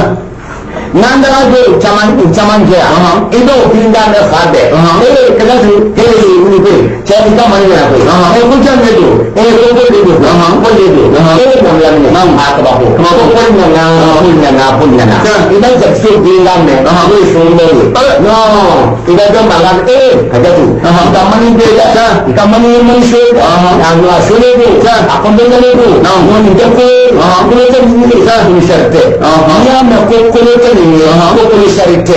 N'an taara don caman u caman jɛ yan, i b'o girinda mɛn fan bɛɛ. Ee, kɛlɛtu, ee, wuli bɛ cɛ, i ka mani ɲɛna koyi. Ee, ko jɔn de don? Ee, ko ko de don, ko de don. Ee, mɔmila minɛ, a kabako, ko poli nana, poli nana, poli nana. I bɛ jatigiw girinda mɛn, n'o ye sunkurubaw ye. Non, i bɛ dɔn mankan. Ee, ka jate, i ka mani bɛ yen dɛ, i ka mani ye mani so ye dɛ, a solen don, a kɔnbɛnnen don. Non, nin tɛ ko kolo tɛ nin ye, komisɛri tɛ. N'i y'a mɛn ko kolo tɛ nin ye, ko komisɛri tɛ.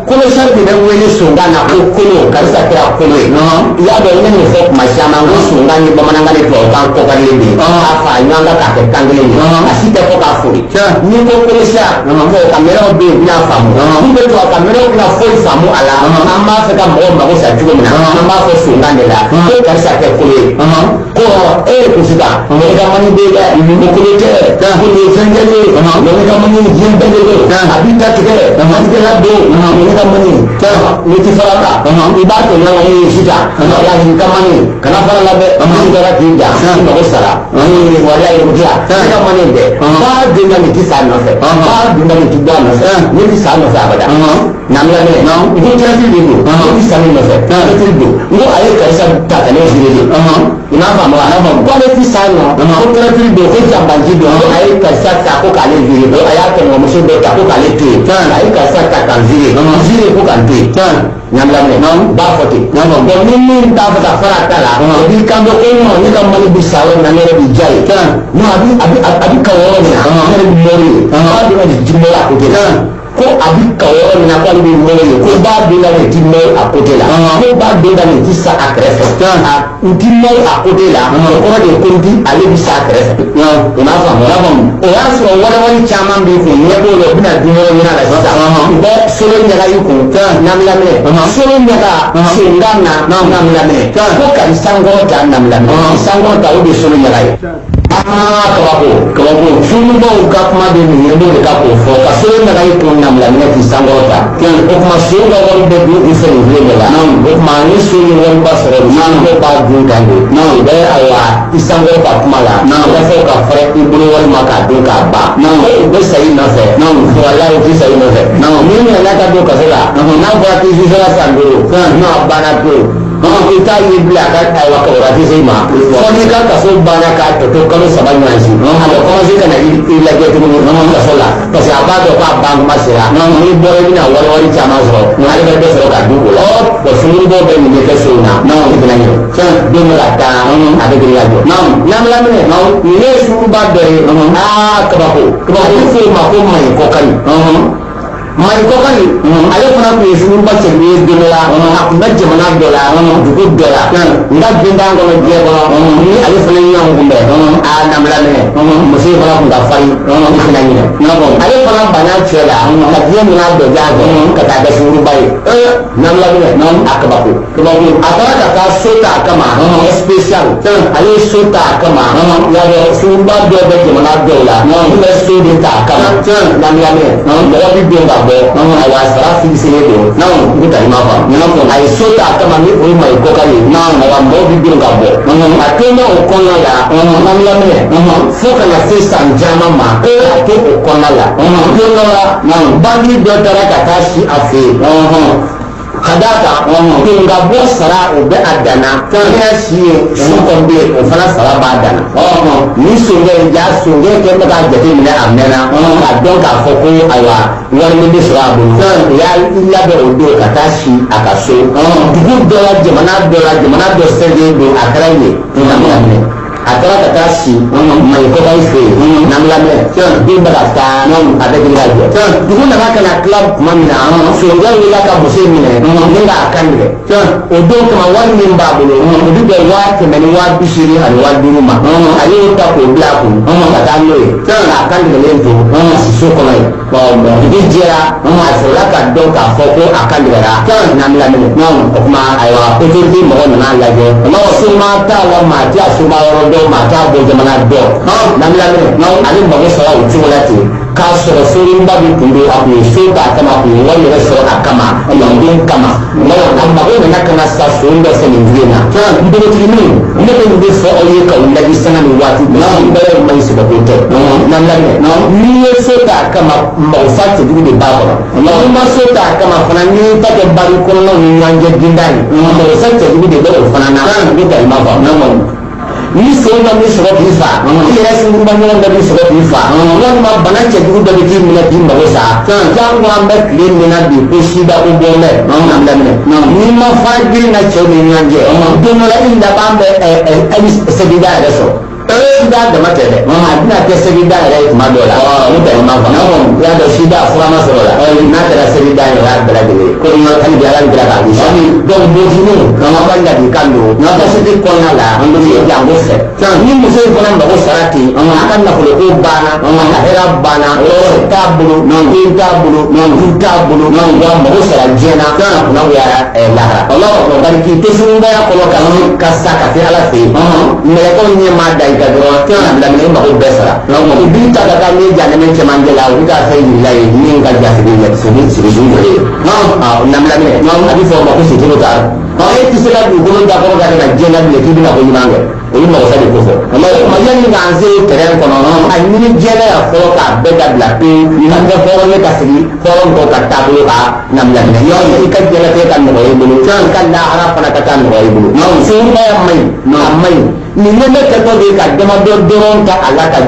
Komisɛri de bɛ wele sonkan na ko kolo, karisa kɛra kolo ye. I y'a dɔn, ne nin fɔ kuma caman ko sonkan ni bamanankan ni tubabukan kɔkarilen de ye, k'a fara ɲɔgɔn kan k'a kɛ kan kelen ye, a si tɛ fɔ k'a fori. N'i ko komisɛri, tubabukan mɛnnaw bɛ yen, u bɛna faamu. N'u bɛ tubabukan mɛnnaw bɛna foyi faamu a la. An b'a fɛ ka mɔgɔw mago sa cogo min na, an b'a fɔ sonkan de la ko karisa kɛ kolo ye, ko e ye kusikan, e ka mani bɛ yen dɛ, ko kolo tɛ, ko nin ye fɛn kɛlen ye, ne ka mani diɲɛ bɛɛ de don, a b'i ta tigɛ, a tigɛla don, ne ka mani n'i ti fara la, i b'a to ɲɔgɔn ye sisan, walahi i ka mani kana fara la dɛ, n'i taara k'i ja, i mago sara, walahi o diya, ne ka mani dɛ, ba den na nin ti sa nɔfɛ, ba den na nin ti bɔ a nɔfɛ, ne ti sa nɔfɛ abada. N'an lamɛn, n ko traître de don, ne ti sa ne nɔfɛ, traître don. N ko a ye karisa ta ka ne feere de, i m'a faamu wa? Ko ale ti sa nɔ, ko traître don, ko janbanci don, ko a ye karisa ta ko k'ale feere, ko a y'a tɔɲɔgɔnmuso dɔ ta ko k'ale to yen, a ye karisa ta k'an feere, feere ko k'an to yen. N'an lamɛn, b'a fɔ ten. Bon, ni min t'a fɛ ka fara a ta la, o b'i kanto ko non, ne ka mali bi sa yɔrɔ min na, ne yɛrɛ bi ja ye. Non, a bi ka yɔrɔ min na, ne yɛrɛ bi mɔri ye, b'a dɔn ka ji mɔri a côté la, ko a bi ka yɔrɔ min na, k'ale bɛ mɔri ye, ko b'a don da nin ti mɔri a côté la, ko b'a don da nin ti sa a kɛrɛfɛ, a n ti mɔri a côté la, o kɔrɔ de ye ko n ti ale bi sa a kɛrɛfɛ. I m'a faamu? O y'a sɔrɔ walewale caman b'i kun, ɲɛ b'o la, u bɛna dun yɔrɔ ɲini a la sisan, u bɛ solo ɲaga i kun. N'an lamɛn, solo ɲaga senkan na, n'an lamɛn, ko ka sankɔrɔ ta, n'an lamɛn, sankɔrɔ ta, o de ye solo ɲaga ye. Aa, kabako, kabako, sunubaw ka kuma bɛ nin ye, n'o de ka k'o fɔ ka solo ɲaga i kun, n'an lamɛn, k'i sankɔrɔ ta. O tuma sow ka wari bɛ dun u fɛ nin filɛ de la. O tuma ni so ye wariba sɔrɔ, dɔw b'a dun kan de, u bɛ ayiwa i sankɔrɔ ka kuma la, i b'a fɔ ka fɛrɛ i bolo walima k'a dun k'a ban, u bɛ sa i nɔfɛ. Walayi, u ti sa i nɔfɛ. N'i nana ka don kaso la, n'a fɔra k'i sisera san 5, n'o a banna pewu, i t'a ye bilen. A ka ayiwa kɔrɔla tɛ se i ma fɔ n'i ka kaso banna k'a tɔ to kalo 3 ɲɔgɔn si, a bɛ commencer ka na i lajɛ tuguni kaso la, parce que a b'a dɔn k'a ban kuma sera. N'i bɔra, i bɛna wari wari caman sɔrɔ, ale bɛ dɔ sɔrɔ ka du o la. Bon, sunkurubaw bɛ nin de kɛ so in na, i fana ɲɛ don bɛ ka taa, a bɛ girin ka jɔ. N'an laminɛ, nin ye sunkuruba dɔ ye. Aa, kabako, kabako, a bɛ f'o ma ko maɲi kɔkari. Mali kɔkari, ale fana tun ye sunkuruba cɛjugu ye don dɔ la. A tun bɛ jamana dɔ la, dugu dɔ la, n ka dentan kɔnɔ diɲɛ kɔnɔ, ni ale fana ye ɲɔgɔn kunbɛn, a nabila minɛ, muso in fana tun ka farin, i fana ɲinɛ. Ale fana banna cɛ la ka diɲɛ minɛ a dɔjan fɛ ka taa kɛ sunkuruba ye. Nabila minɛ, a kabako, kabako, a taara ka taa so ta a kama spécial. Ale ye so ta a kama. Y'a dɔn, sunkuruba dɔw bɛ jamana dɔw la, n'u bɛ so de ta a kama. Nabila minɛ, mɔgɔ bi don ka bɔ, ayiwa, sara fixelen don. N ko ta, i m'a faamu? A ye so ta a kama ni o ye mayi kɔkan ye. Ayiwa, mɔgɔw bi don ka bɔ, a to bɛ o kɔnɔna la. Nabila minɛ, fo ka na se san caman ma, a to o kɔnɔna la. Don dɔ la, bandi dɔ taara ka taa si a fɛ yen. Ka d'a kan kun ka bɔ sara o bɛ a dan na, kɛnɛya si ye su kɔni bɛ yen, o fana sara b'a dan na. Ni sonkɛ in ja sonkɛ kɛ bɛ k'a jateminɛ a mɛnna k'a dɔn k'a fɔ ko ayiwa wari min bɛ sɔrɔ a bolo, u y'a labɛn o don ka taa si a ka so dugu dɔ la, jamana dɔ la, jamana dɔ sɛbɛn don a kɛra yen minɛ. A taara ka taa si Maɲikɔbayi fɛ yen, n'an lamɛn den bɛ ka taa, a bɛ girin ka jɔ. Dugu nana ka na tila tuma min na, sonkɛ wulila ka muso in minɛ ni k'a kan tigɛ. O don kama wari min b'a bolo, o bɛ bɛn 100 000 ni 805 ma. A y'o ta k'o bila a kun ka taa n'o ye k'a kan tigɛlen to so kɔnɔ yen. Dugu jɛra, a sɔrɔla ka dɔn k'a fɔ ko a kan tigɛra, n'an lamɛn. O tuma ayiwa, autorité mɔgɔ nana lajɛ, soma t'a la, maa tɛ a soma yɔrɔ dɔn, maa t'a bɔ jamana dɔn. N'an lamɛn, ale mago sɔrɔ o cogo la ten, k'a sɔrɔ sorinba min tun bɛ, a kun ye so t'a kama, a kun ye wari yɛrɛ sɔrɔ a kama, lamɔden kama. A mago nana ka na sa so dɔ fɛ nin dugu in na. Npogotiginin, ne bɛ nin de fɔ aw ye k'aw ladi sanga ni waati bɛɛ, bɛɛ man ɲi, sɛbɛko tɛ. N'an lamɛn, n'i ye so t'a kama, magosa cɛjugu de b'a kɔnɔ. N'i ma so t'a kama fana, n'i y'i ta kɛ bari kɔnɔnaw ni ɲɔgɔn cɛ dinda ye, magosa cɛjugu de bɛ o fana na. Ne ta i ma faamu. Ni sen dɔ b'i sɔrɔ k'i fa, i yɛrɛ sunkuruba ɲɔgɔn dɔ b'i sɔrɔ k'i fa, walima bana cɛjugu dɔ bɛ k'i minɛ k'i mago sa. Jango an bɛ tile min na bi ko sida ko bɔn bɛ an daminɛ, n'i ma fara girin na cɛw ni ɲɔgɔn cɛ, don dɔ la i laban bɛ sɛbida yɛrɛ sɔrɔ. Sida dama tɛ dɛ, a bɛna kɛ sɛbida yɛrɛ ye tuma dɔ la. N'o tɛ i ma faamu, i y'a dɔn sida fura ma sɔrɔ la, n'a kɛra sɛbida ye, o y'a bɛɛ lajɛlen ye. Ko hali bi Ala bɛ kira k'a kisi. Donc npogotigininw, an ka ladilikan don kasiti kɔnɔna la, an bɛ janko fɛ. Ni muso in fana mago sara ten, a ka nafoloko banna, a ka hɛrɛ banna, t'a bolo, den t'a bolo, du t'a bolo, wa mago sara diɲɛ na, a kunna goyara lahara. Bari k'i to sunbaya kɔnɔ ka sa ka se Ala fɛ yen, mɛlɛkɛw ɲɛ maa da i kan dɔrɔn, laminɛ i mago bɛɛ sara. U b'i ta ka taa ni jahanamɛ cɛmancɛ la, u bɛ taa fɛn yir'i la yen min ka jasigi sigi sigi jɔlen ye. Laminɛ, a bɛ fɔ o ma ko situlu ta. E tɛ se ka dugukolo dakɔrɔ ka na diɲɛ na bilen k'i bɛna ko ɲuman kɛ, o ye mɔgɔ de ko fɔ. Yanni k'an se terrain kɔnɔ, a ɲini diɲɛ na yan fɔlɔ k'a bɛɛ dabila pewu, ka kɛ hɔrɔn ye, ka sigi hɔrɔn tɔw ka taabolo ka laminɛ. I ka diɲɛlatigɛ ka nɔgɔya i bolo, i ka lahara fana ka taa nɔgɔya i bolo. Sunbaya man ɲi, a man ɲi. Nin ye ne kɛtɔ de ye ka damadɔ dɔrɔn ta a la ka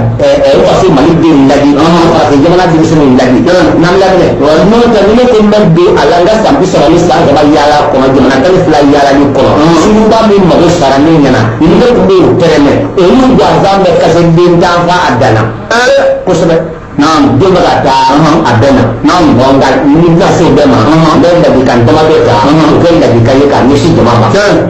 faso Mali denw ladi, farafin jamana denmisɛnninw ladi n'an lamɛn. N'o tɛ, ni ne ko n bɛ don a la, n ka san 30 ni san 3 yaala kɔnɔ, jamana 12 yaalali kɔnɔ, suguba min mago sara min ɲɛna, ne tun b'o tɛrɛmɛ, olu gansan bɛ kase den tan fa a danna kosɛbɛ. Den bɛ ka taa a bɛɛ na. Nka ni bɛna se o bɛɛ ma, n bɛ ladilikan damadɔ ta, o kɛ ladilikan ye k'a ɲɛsin jama ma.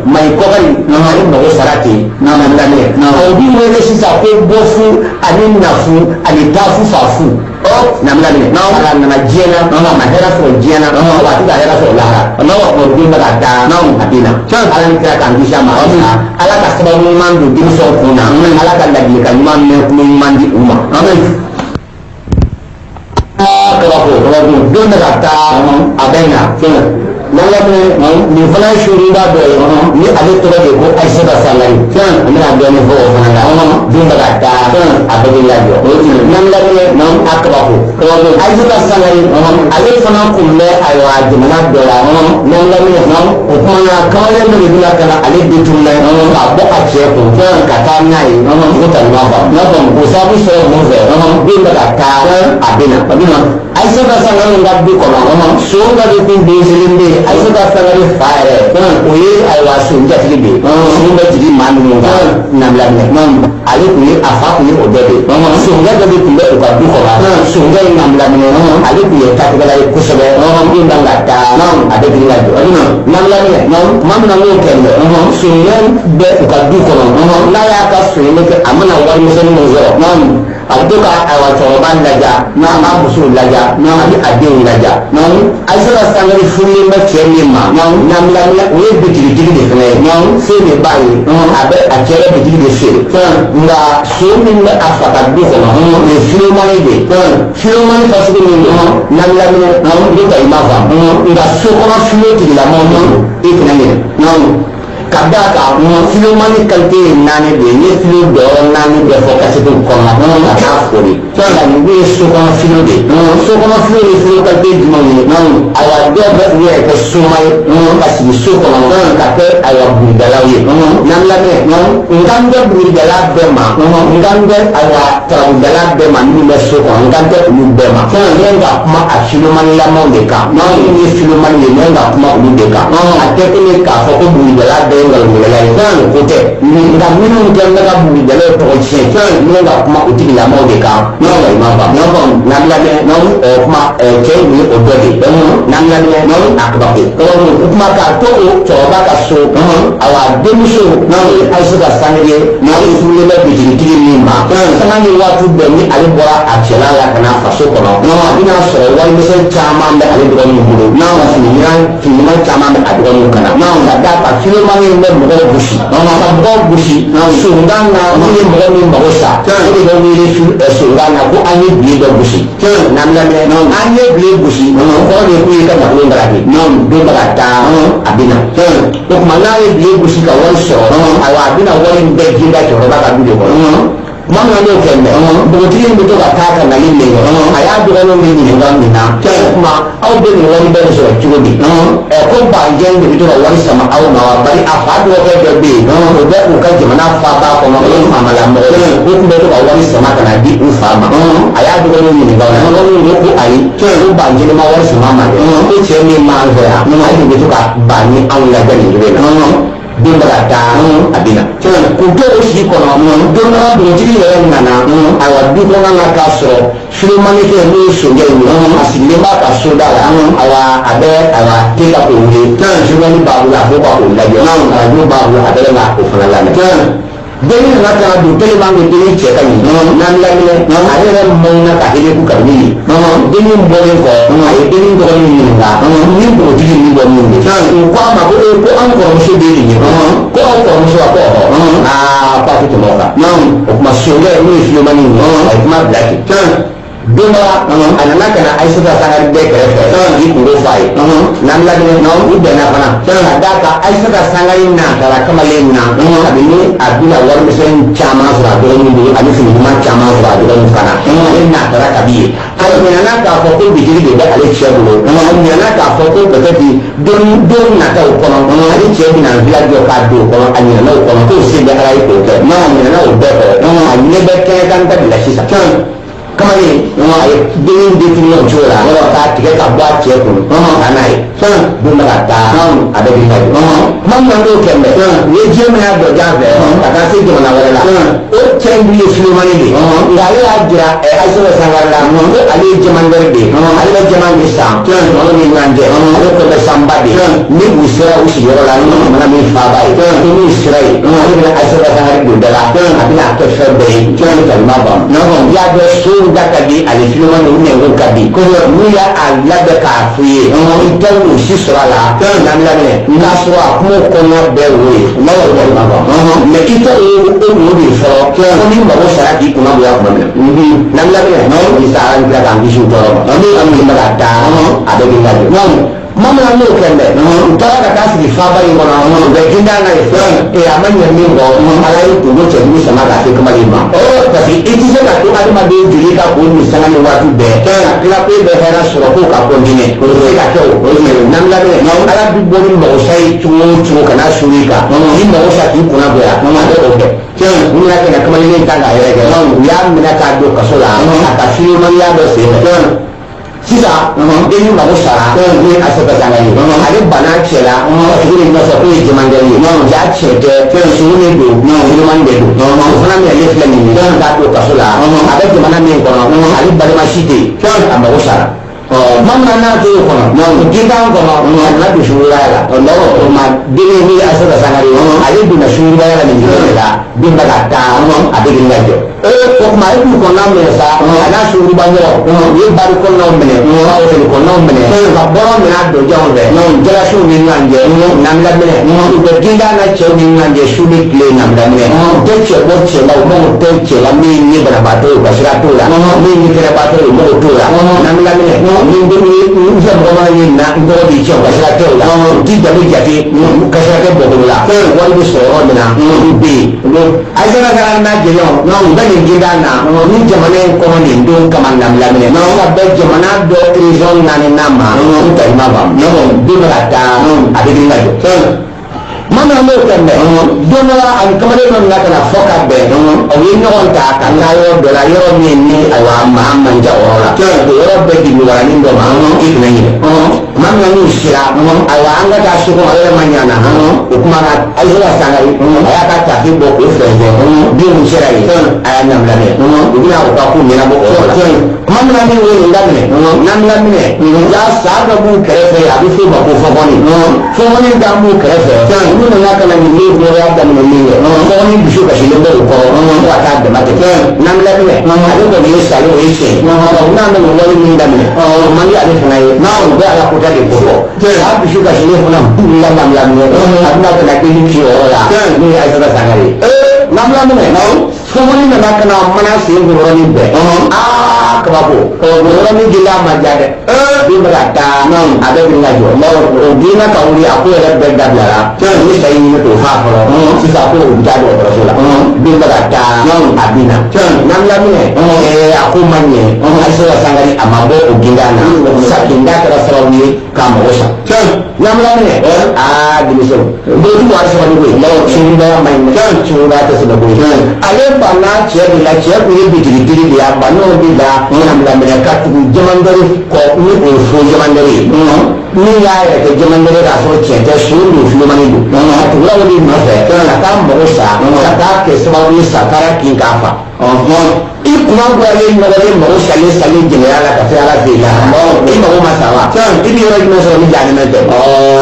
Mayi kɔkari ani mago sara ten lamɛn. O b'i wele sisan ko bɔfu ani nafu ani taafu fafu lamɛn. Ala nana diɲɛ na, a ma hɛrɛ sɔrɔ diɲɛ na, wa a tɛ ka hɛrɛ sɔrɔ lahara. O den bɛ ka taa a bɛ na. Ala ni kira k'an kisi a ma. Ala ka sababu ɲuman don denmisɛnw kun na, Ala ka ladilikan ɲuman mɛn, kulo ɲuman di u ma. Kabako kabako, don bɛ ka taa a bɛ na. N'an nin fana ye suurunba dɔ ye ni ale tɔgɔ de ko Ayisata Sangare, an bɛna dɔɔnin fɔ o fana la. Don bɛ ka taa a bɛɛ bɛ lajɔ. N'an lamɛn, a kabako kabako, Ayisata Sangare, ale fana kun bɛ ayiwa jamana dɔ la. N'an lamɛn, o tuma na kamalen dɔ de bɛna ka na ale détourner k'a bɔ a cɛ kun ka taa n'a ye ko ta ɲuman faamu. O sababu sɔrɔ mun fɛ, den bɛ ka taa a bɛ na. Ayisata Sangare ka du kɔnɔ, so dɔ de kun denselen bɛ yen. Ayisata Sangare fa yɛrɛ, o ye ayiwa sonjatigi de ye, son bɛ jigin maa minnu kan nabilaminɛ. Ale kun ye a fa kun ye o dɔ de ye. Sonkɛ dɔ de tun bɛ u ka du kɔnɔ. Sonkɛ in nabilaminɛ, ale kun ye tatigɛla ye kosɛbɛ. Den kan ka taa a bɛ girin ka jɔ. Nabilaminɛ, tuma min na n'o kɛ dɛ, sonkɛ bɛ u ka du kɔnɔ, n'a y'a ka sonyɛli kɛ, a mana warimisɛnnin min sɔrɔ, a bɛ to ka ayiwa cɛkɔrɔba laja, n'a b'a musow laja, a bɛ a denw laja. Ayisata Sangare furulen bɛ cɛ min ma, nabilaminɛ, o ye bitigitigi de fana ye, se de b'a ye, a bɛ a cɛ bɛ bitigi de feere. Nka so min bɛ a fa ka du kɔnɔ, o ye filomani de ye. Filomani fasugu min don, nabilaminɛ, i bɛ ka i ma faamu, nka so kɔnɔ filo tigilamɔgɔ min don, i kana ɲinɛ. Kabini Ka d'a kan filomani qualité ye 4 de ye. N ye filo dɔyɔrɔ 4 bɛɛ fɔ kasɛtiw kɔnɔ ka taa fori. Nka nin ye sokɔnɔ filo de ye. Sokɔnɔ filo ye filo qualité jumɛn ye? Ayiwa, dɔw bɛ u yɛrɛ kɛ soma ye ka sigi so kɔnɔ ka kɛ ayiwa buguridalaw ye. N'an lamɛn, n kan tɛ buguridala bɛɛ ma, n kan tɛ ayiwa tarabudala bɛɛ ma minnu bɛ so kɔnɔ, n kan tɛ olu bɛɛ ma. N bɛ ka kuma a filomanilamaw de kan. Minnu ye filomani ye, n bɛ ka kuma olu de kan. A tɛ komi k'a fɔ ko buguridala bɛɛ ye nkalontigɛla ye, o ko tɛ. Nka minnu kɛ bɛ ka buguridalaw tɔgɔ tiɲɛ, n bɛ ka kuma o tigilamaw de kan. N'an n'an lamɛn, o kuma cɛ in ye o dɔ de ye. N'an lamɛn, a kabako o kuma k'a to o cɛkɔrɔba ka so. Awa, denmuso n'o ye Ayisata Sangare ye, n'ale furulen bɛ bitigitigi min ma, sanga ni waati bɛɛ ni ale bɔra a cɛla la ka na faso kɔnɔ, a bɛna sɔrɔ warimisɛn caman bɛ ale dɔgɔninw bolo, fini ɲuman caman bɛ a dɔgɔninw kana. Ka d'a kan filomani bɛ mɔgɔw gosi, ka mɔgɔw gosi sonkan na. N'u ye mɔgɔ min mago sa, o de bɛ wele sonkan na ko an ye bile dɔ gosi. N'an lamɛn, an ye bile gosi, o kɔrɔ de ye k'u ye ka nafolo ndaraki don bɛ ka taa a bɛ na. O tuma n'a ye bile gosi ka wari sɔrɔ, ayiwa, a bɛna wari in bɛɛ jinda cɛkɔrɔba ka du de kɔnɔ. Tuma min na n'o kɛ mɛ, npogotigi in bɛ to ka taa ka nali min kɛ, a y'a dɔgɔninw de ɲininka nin na. O tuma aw bɛ nin wari bɛɛ sɔrɔ cogo di? Ko banjɛ de bɛ to ka wari sama aw ma wa? Bari a fa dɔgɔkɛ dɔ bɛ yen, o bɛ u ka jamana faaba kɔnɔ, o ye faamalamɔgɔ ye, o tun bɛ to ka wari sama ka na di u fa ma. A y'a dɔgɔninw ɲininka o la, dɔgɔninw ko ko ayi, ko banjɛ ma wari sama ma dɛ, ko cɛ min b'an fɛ yan, ale de bɛ to ka ba ni anw lajɛ nin cogo in na. Den bɛ ka taa a bɛ na k'u to o sigi kɔnɔ. Don dɔ la, dugutigi yɛrɛ nana ayiwa du kɔnɔna na k'a sɔrɔ filomanikɛ n'o ye sokɛ ye, a sigilen b'a ka soda la. Ayiwa, a bɛ ayiwa te ka k'o wuli, journal b'a bolo, a b'o ka k'o lajɛ, arajo b'a bolo, a bɛ ka o fana lamɛn. Denni nana ka na don tellement que denni cɛ ka ɲi. N'an laminɛ, ale yɛrɛ mɔnna ka heleku kabini ye. Denni bɔlen kɔ, a ye denni dɔgɔnin ɲininka ni npogotigi min bɔ min de. U ko a ma ko ee, ko an kɔrɔmuso de ye nin ye. Ko aw kɔrɔmuso wa? Ko ɔhɔ. Aa, ko a tɛ tɛmɛ o kan. O tuma sokɛ n'o ye filomani ye, a ye kuma bila ten. Don dɔ la, a nana ka na Ayisata Sangare bɛɛ kɛrɛfɛ k'i kungo f'a ye. N'an laminɛ, u bɛnna fana. Ka d'a kan Ayisata Sangare natara kamalen na kabini a bɛna warimisɛn caman sɔrɔ a dɔgɔninw bolo ani fini ɲuman caman sɔrɔ a dɔgɔninw fana. Ale natara kabi ye. A ɲinɛna k'a fɔ ko bitigi de bɛ ale cɛ bolo. A ɲinɛna k'a fɔ ko peut-être don nataw kɔnɔ, ale cɛ bɛna villa jɔ k'a don o kɔnɔ. A ɲinɛna o kɔnɔ k'o se bɛ Ala ye k'o kɛ. A ɲinɛna o bɛɛ kɔ. A ɲɛ bɛ kɛnɛ kan ta de la sisan. Kamalen a ye dennin détourné o cogo la k'a tigɛ ka bɔ a cɛ kun ka n'a ye. Don bɛ ka taa, a bɛ k'i ka jɔ. Tuma min na n'o kɛ mɛ, u ye diɲɛ minɛ a dɔjan fɛ ka taa se jamana wɛrɛ la. O cɛ in dun ye filomani de ye, nka ale y'a jira Ayisata Sangare la ko ale ye jamangɛri de ye. Ale bɛ jaman de san jamanaw ni ɲɔgɔn cɛ. Ale commerçant ba de ye. Ni u sera u sigiyɔrɔ la, ni jamana min faaba ye, ko n'u sera yen, ale bɛna Ayisata Sangare don da la, a bɛna kɛ fɛn bɛɛ ye. Kalima ban i y'a dɔn, sow da ka di ale filomani, u nɛnko ka di. N'u y'a labɛn k'a f'u ye, i tɛ o si sɔrɔ a la. N'an lamɛn k'a sɔrɔ a kumaw kɔnɔna bɛɛ wo ye mɛ, i tɛ o wo de fɔlɔ ko ni mago sara k'i kunna bonya tuma min na. N'an lamɛn, ni sa ala ni tila k'an kisi u tɔɔrɔ ma. An bɛ ka taa, a bɛ k'i lajɔ. Tuma min na n'o kɛ mɛ, u taara ka taa sigi faaba in kɔnɔ, u bɛ ginda n'a ye. A ma ɲɛ min kɔ, Ala ye kungo cɛjugu sama k'a se kamalen ma, parce que i tɛ se ka to adamaden joli ka k'o ni sanga ni waati bɛɛ ka tila ko e bɛ hɛrɛ sɔrɔ k'o ka continuer. O tɛ se ka kɛ. O n'an lamɛn, Ala bi bɔ ni mago sa ye cogo o cogo ka n'a suri i kan, ni mago sa k'i kunna bonya, a bɛ o kɛ. U nana ka na kamalen ta k'a yɛrɛ kɛ, u y'a minɛ k'a don kaso la a ka filimaniya dɔ sen fɛ. Sisan denni mago sara n'o ye Ayisata Sangare ye, ale banna cɛ la ka tugu de nɔfɛ k'o ye jamangɛri ye. Ja tiɲɛ tɛ, sogo de don, filimani de don. O fana minɛlen filɛ nin ye k'a don kaso la, a bɛ jamana min kɔnɔ, ale balima si tɛ yen. A mago sara. Tuma min na n'a t'o kɔnɔ gindan kɔnɔ, a nana don sungurubaya la. O ma denni n'o ye Ayisata Sangare ye, ale donna sungurubaya la nin cogo de la. Den bɛ ka taa, a bɛ k'i lajɔ. O tuma a ye du kɔnɔna minɛ sa, a n'a sunguruba ɲɔgɔn, u ye bari kɔnɔnaw minɛ ka hôtel kɔnɔnaw minɛ ka bɔrɔ minɛ a dɔjanw fɛ, jalasiw ni ɲɔgɔn cɛ namila minɛ. U bɛ ginda na cɛw ni ɲɔgɔn cɛ su ni tile namila minɛ. U tɛ cɛ bɔ cɛ la, u mago tɛ cɛ la. Min ye banabaatɔ ye, u ka sira t'o la. Min ye kɛnɛbaatɔ ye, u mago t'o la. Namila minɛ ni n fɛ mɔgɔ mana ye na n tɔgɔ b'i tiɲɛ, u ka sira tɛ o la. U t'i jamu jate, u ka sira tɛ bɔkolo la. la wari bɛ sɔrɔ yɔrɔ min na olu bɛ yen. Ayisata Sangare n'a jɛɲɔgɔn u bɛ nin ginda na ni jamana in kɔnɔ nin don kama laminɛ ka bɛn jamana dɔ région naaninan ma n ta i ma faamu den bɛ ka taa a bɛ girin ka jɔ. Maa min n'o tɛ mɛ don dɔ la ani kamalen dɔ nana ka na fɔ ka bɛn o ye ɲɔgɔn ta ka taa yɔrɔ dɔ la yɔrɔ min ni ayiwa maa man ca o yɔrɔ la o yɔrɔ bɛɛ di waranin dɔ ma i tun bɛ ɲinɛ. Maa min n'u sera ayiwa an ka taa so kɔnɔ a yɛrɛ ma ɲana o kuma na Ayisata Sangare a y'a ka tafe bɔ k'o fɛnsɛn denw sera yen a y'a ɲamina u bɛna u ka ko ɲɛnabɔ o yɔrɔ la. Tuma min na min ye nin daminɛ n'an laminɛ ja sa dɔ b'u kɛrɛfɛ a bɛ f'o ma ko fɔkɔni fɔkɔni da b'u kɛrɛfɛ olu nana ka na nin min hɔrɔnya daminɛ min kɛ fɔkɔni dusu kasilen bɛ o kɔrɔ fo ka taa dama tɛmɛ n'an laminɛ ale kɔni ye sale o ye tiɲɛ n'a bɛ nin wale min daminɛ o man di ale fana ye o bɛ ala kota de ko fɔ a dusu kasilen fana wulila n'an laminɛ a bɛna ka na kelen ci o yɔrɔ la n'o ye Ayisata Sangare ye n'an laminɛ fɔkɔni nana ka na mana sen kun yɔrɔnin bɛɛ aa kabako o yɔrɔnin gɛlɛya ma diya dɛ den bɛ ka taa a bɛ girin ka jɔ o girinna ka wuli a ko yɛrɛ bɛɛ dabilara ni sa yi ɲini k'o fa fɔlɔ sisan ko o bɛ taa dɔgɔtɔrɔso la den bɛ ka taa a bɛ na n'an laminɛ a ko ma ɲɛ Ayisata Sangare a ma bɔ o ginda na sa ginda kɛra sababu ye k'a mago sa n'an laminɛ aa denmisɛnw dɔw wari sabali koyi sunkurubaya ma ɲi dɛ sunkurubaya tɛ sɛbɛ koyi ale banna cɛ de la cɛ kun ye bitigitigi de ye a bann'o de la laminɛ ka tugu jamandɛri kɔ ni o ye fo jamandɛri ye min y'a yɛrɛ kɛ jamandɛri k'a sɔrɔ tiɲɛ tɛ so don filomani don a tugula o de nɔfɛ ka taa mago sa ka taa kɛ sababu ye sakara kin k'a fa i kuma bɔlen nɔgɔlen mago salen salen jɛnɛya la ka se ala fɛ yen i mago ma sa wa i bɛ yɔrɔ jumɛn sɔrɔ ni jahanamɛ tɛ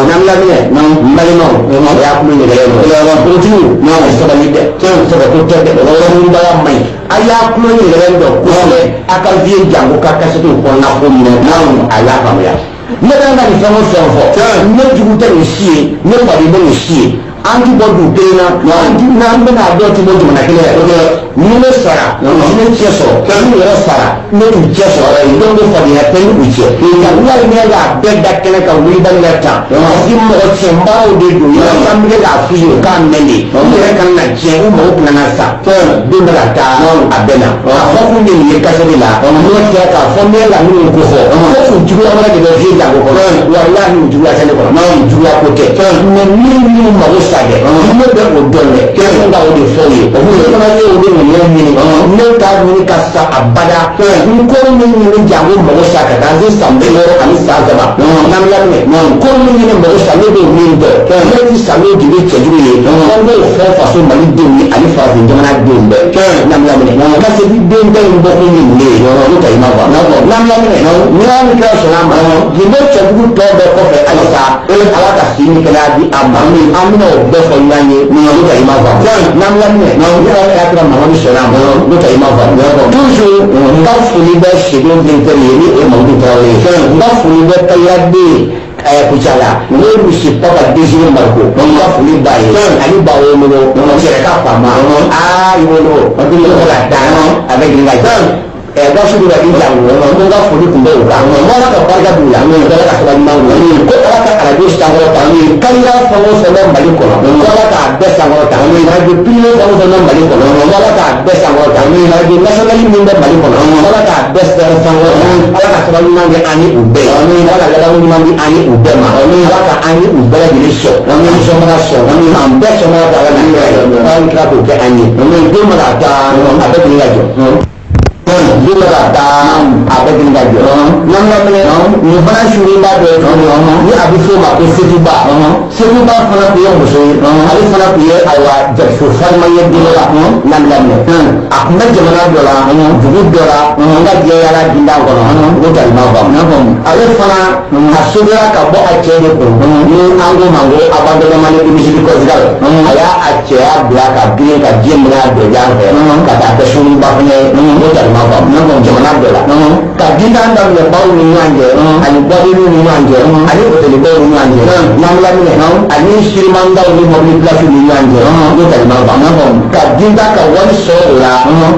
n'an laminɛ n balimaw o y'a kulo ɲɛgɛn ye npogotigiw o sabali dɛ sɛbɛ ko tɛ dɛ yɔrɔmunbaya man ɲi a y'a kulo ɲɛgɛn dɔn kosɛbɛ a ka vie jango ka kasɛtiw kɔnɔna ko minɛ a y'a faamuya ne bɛ ka nin fɛn o fɛn fɔ ne jugu tɛ nin si ye ne faden bɛ nin si ye an ti bɔ dugu kelen na an ti n'an bɛna a dɔw ti bɔ jamana kelen yɛrɛ ni ne sara ni ne cɛ sɔrɔ ni yɛrɛ sara ne t'u cɛ sɔrɔ yen donc fadenya tɛ ni u cɛ nka n'u y'a ye k'a bɛɛ da kɛnɛ kan wulibali la tan parce que mɔgɔ tiɲɛbaaraw de don yɔrɔ an bɛ k'a f'u ye u k'a mɛn de u yɛrɛ kana na tiɲɛ u mago kana na sa den bɛ ka taa a bɛɛ na a fɔ kun de nin ye kasɛti la n'o kɛra k'a fɔ n bɛ ka minnu ko fɔ ko u juguya wɛrɛ de bɛ vie jango kɔnɔ walahi u juguya tɛ ne kɔnɔ juguya ko tɛ mais min minnu mago sa dɛ ne bɛ o dɔn dɛ n ka o de fɔ u ye ne fana ye o de ŋaniya ɲini ne t'a ɲini ka sa abada n ko min ɲini jango mago sa ka taa se san 60 ani san 3 n'an laminɛ ko min ɲini mago sa ne b'o min dɔn ne ti sa n'o jigi cɛjugu ye an b'o fɔ faso Mali denw ye ani farafin jamana denw bɛɛ n'an laminɛ ka se den bɛɛ in bɔ kun ye nin de ye n'o tɛ i ma fɔ n'an laminɛ ni ala ni kira sɔnna a ma gindo cɛjugu tɔ bɛɛ kɔfɛ halisa ala ka si ni kɛnɛya di a ma an bɛna o bɛɛ fɔ ɲɔgɔn ye n'o tɛ i ma fɔ n'an laminɛ ni ala y'a kira Mamadu sɔnna a ma n'o tɛ i ma fɔ toujours n ka foli bɛ Seydou directeur ye ni o ye Mamadu Tarawele ye n ka foli bɛ Kayiraden Kucala n'o ye misi Papa Désiré Mariko n ka foli b'a ye ani ba wolo cɛrɛ ka faama aa i wolo o ka taa a bɛ girin ka jɔ gasu bɛ i jango n ka foli tun bɛ o kan n ala ka barika d'u la ala ka sabali ɲuman d'u la ko ala ka arajo sankɔrɔta Kayira fɛn o fɛn bɛ Mali kɔnɔ ko ala k'a bɛɛ sankɔrɔta arajo privé fɛn o fɛn bɛ Mali kɔnɔ ko ala k'a bɛɛ sankɔrɔta arajo national min bɛ Mali kɔnɔ ko ala k'a bɛɛ sankɔrɔta ala ka sabali ɲuman di an ni u bɛɛ ye ala ka laban ɲuman di an ni u bɛɛ ma ala ka an ni u bɛɛ lajɛlen sɔn an sɔnbaga sɔn an bɛɛ sɔnbaga ko ala n'a kira ye ala ni kira k'o kɛ an ye den ma ka taa a bɛɛ girin ka jɔ den bɛ ka taa a bɛɛ girin ka jɔ n'an laminɛ nin fana sulenba dɔ ye tuguni ni a bɛ f'o ma ko Seguba Seguba fana tun ye muso ye ale fana tun ye ayiwa jaso farima ye den dɔ la n'an laminɛ a tun bɛ jamana dɔ la dugu dɔ la n ka diɲɛ yala dinda kɔnɔ n'o tɛ i ma faamu ale fana a sogera ka bɔ a cɛ de kun ni an ko ma ko abandonnement de domicile conjugal a y'a a cɛya bila ka girin ka diɲɛ minɛ a dɔjan fɛ ka taa kɛ sunba fana ye n'o tɛ i talima faamu jamana bɛɛ la ka gintan daminɛ baw ni ɲɔgɔn cɛ ani bɔbiliw ni ɲɔgɔn cɛ ani hôtelibaw ni ɲɔgɔn cɛ n'an laminɛ ani sirimandaw ni mɔbili pilasiw ni ɲɔgɔn cɛ n'o talima faamu ka gintan ka wari sɔrɔ o la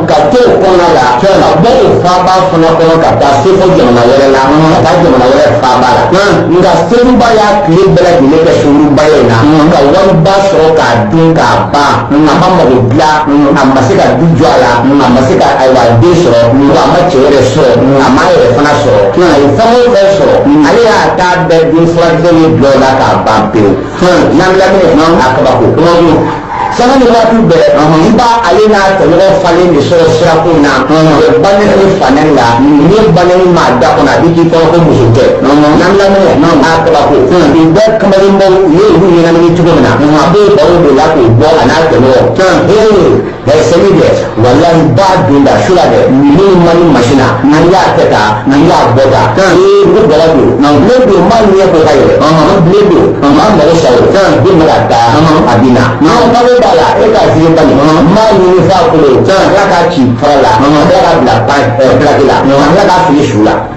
ka to o kɔnɔna la ka bɔ o faaba fana kɔnɔ ka taa se fo jamana wɛrɛ la ka taa jamana wɛrɛ faaba la nka Seduba y'a tile bɛɛ lajɛlen kɛ sunguruba in na ka wariba sɔrɔ k'a dun k'a ban a ma mago dilan a ma se ka du jɔ a la a ma se ka ayiwa den sɔrɔ wa a ma cɛ yɛrɛ sɔrɔ a ma yɛrɛ fana sɔrɔ a ye fɛn o fɛn sɔrɔ ale y'a ta bɛɛ dun furakisɛ ni dulɔ la k'a ban pewu n'an laminɛ a kabako sanga ni waati bɛɛ i b'a ale n'a tɔɲɔgɔn falen de sɔrɔ sirakun na o bɛ banɛni ni fanɛni la n'i ye banɛni maa da kɔnɔ a bɛ k'i kɔnɔ ko muso tɛ n'an laminɛ a kabako u bɛɛ kamalenbaw u ye olu ɲɛnamini cogo min na a b'o baro de la k'o bɔ a n'a tɔɲɔgɔn ee bɛɛ seli dɛ walahi ba don da su la dɛ minnu ma ni masin na an y'a kɛ tan an y'a bɔ tan ee n ko gala don ne don n b'a ɲɛ ko ka yɛlɛ n bilen don n b'a mago sa o den bɛ ka taa a bɛ na n'an kalo b'a la e k'a fili bali n b'a ɲini f'a kolo ala k'a ci fara la ala k'a bila pan pilaki la ala k'a fili su la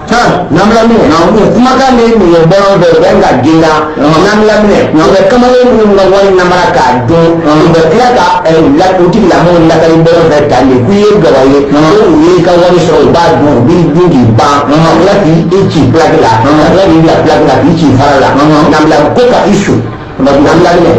n'an laminɛ o kumakan de ye nin ye bɔlɔn fɛ u bɛ ka ginda n'an laminɛ u bɛ kamalen minnu ka wari namara k'a dun u bɛ tila ka u tigilamɔgɔw lakali bɔlɔn fɛ tan de k'i ye gawa ye ko u ye i ka wari sɔrɔ u b'a dun u b'i dun k'i ban ka tila k'i ci pilaki la ka tila k'i bila pilaki la k'i ci fara la n'an bila ko ka i su n'an laminɛ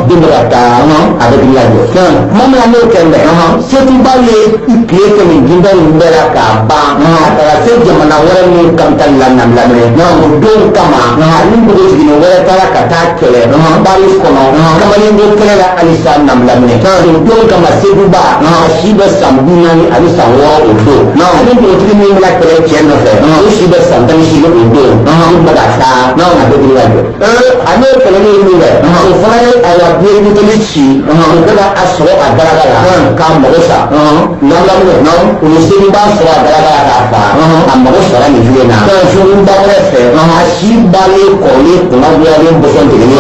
den bɛ ka taa a bɛ k'i lajɔ tuma min na n'o kɛ bɛ Setuba ye i tile kɛ nin ginda in bɛɛ la k'a ban a taara se jamana wɛrɛ min kapitali la n'an laminɛ o don kama ani npogotiginin wɛrɛ taara ka taa kɛlɛ Paris kɔnɔ kamalenko kɛlɛ la halisa n'an laminɛ o don kama Setuba a si bɛ san 46 o don ani npogotigi min bɛna kɛlɛ cɛ nɔfɛ o si bɛ san 18 o don o bɛ ka taa a bɛ k'i lajɔ a n'o kɛlɛli ye min kɛ o fana ye ayiwa biye buteli ci o bɛ ka a sɔrɔ a daraka la k'a mago sa n'an laminɛ o ye Setuba sɔrɔ a daraka la k'a fa a mago sara nin cogo in na sunguruba wɛrɛ fɛ a si balen kɔrɔlen kunnagoyalen bɔsɔn tigɛlen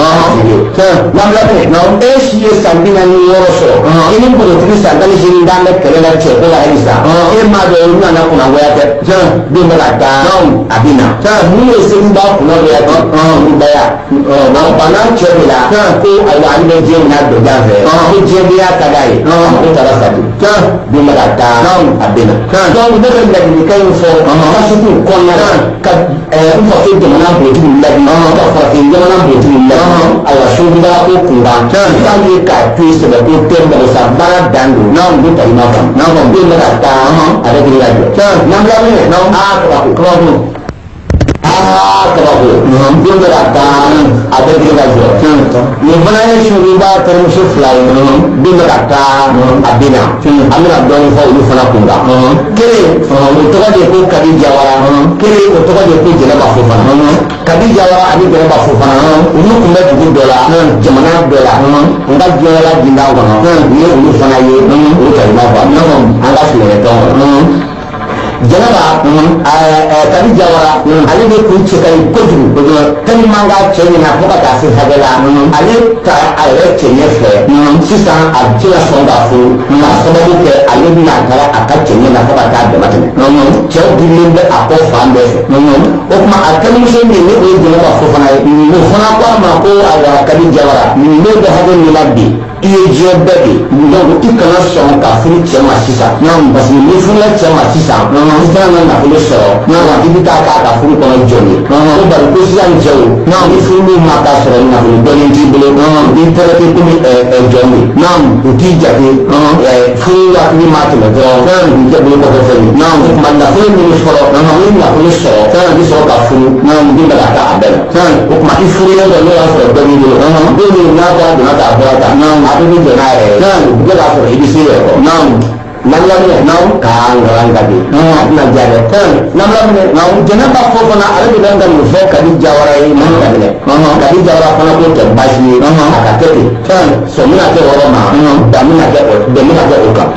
n'an laminɛ e si ye san 46 sɔrɔ i ni npogotigi san 18 d'an bɛ kɛlɛ la cɛko la halisa e m'a dɔn olu nana kunnagoya tɛ den bɛ ka taa a bɛ na mun ye Setuba kunnagoya tɛ sunkurubaya a banna cɛ de la ko ayiwa ale bɛ diɲɛ minɛ dɔjan fɛ ko diɲɛdenya ka d'a ye a ko taara sati den bɛ ka taa a bɛ na donc ne bɛ ladilikan in fɔ kasitu kɔnɔna la ka n faso jamana npogotigiw ladi ka farafin jamana npogotigiw ladi ayiwa sunkuruba ko kunkan k'a ye k'a to yen sɛbɛ ko tɛ mɔgɔ sa baara dan don n'an bɛ talima faamu den bɛ ka taa a bɛ k'i lajɔ n'an laminɛ aa kabako kabako aa kabako den bɛ ka taa a bɛ k'i lajɔ nin fana ye sunkuruba terimuso fila ye den bɛ ka taa a bɛ na an bɛna dɔɔnin fɔ olu fana kun kan kelen o tɔgɔ de ye ko Kadi Jawara kelen o tɔgɔ de ye ko Jɛnɛba Fofana Kadi Jawara ani Jɛnɛba Fofana olu tun bɛ dugu dɔ la jamana dɔ la n ka diɲɛla ginda kɔnɔ n ye olu fana ye olu talima faamu an ka filɛkɛtɔn kɔnɔ Jɛnɛba Kadi Jawara ale de kun cɛ ka ɲi kojugu tellement k'a cɛ ɲɛna fo ka taa se hakɛ la ale ta a yɛrɛ cɛ ɲɛ fɛ sisan a tɛna sɔn k'a furu k'a sababu kɛ ale bɛna taara a ka cɛ ɲɛ na fo ka taa dama tɛmɛ cɛw dirilen bɛ a kɔ fan bɛɛ fɛ o tuma a terimuso min ni o ye Jɛnɛba Fofana ye o fana ko a ma ko ayiwa Kadi Jawara ne bɛ hakɛ min na bi i ye diɲɛ bɛɛ de donc i kana sɔn ka furu cɛ ma sisan parce que n'i furula cɛ ma sisan i tɛna na nafolo sɔrɔ wa i bɛ taa k'a ka furu kɔnɔ jɔn ye ko bari ko sisan cɛw ni furu ma ka sɔrɔ nafolo dɔɔnin t'i bolo u b'i traité komi jɔn de u t'i jate furu waati ma tɛmɛ dɔrɔn u b'i kɛ bolo kɔfɛ fɛn ye o tuma nafolo min fɔlɔ ni nafolo sɔrɔ i bɛ sɔrɔ ka furu den bɛ ka taa a bɛɛ la o tuma i furulen dɔ n'o y'a sɔrɔ dɔ b'i bolo don min n'a kɛra donna k'a bɔra tan a bɛ jɔ n'a yɛrɛ ye u bɛ k'a sɔrɔ i bɛ se yɛrɛ kɔ n'an laminɛ k'an ngaran ka di a tɛna diya dɛ n'an laminɛ Jɛnɛba Fofana ale de bɛ ka nin fɔ Kadi Jawara ye n'a daminɛ Kadi Jawara fana ko tɛ baasi ye a ka kɛ ten sɔn bɛna kɛ o yɔrɔ ma dan bɛna kɛ o bɛn bɛna kɛ o kan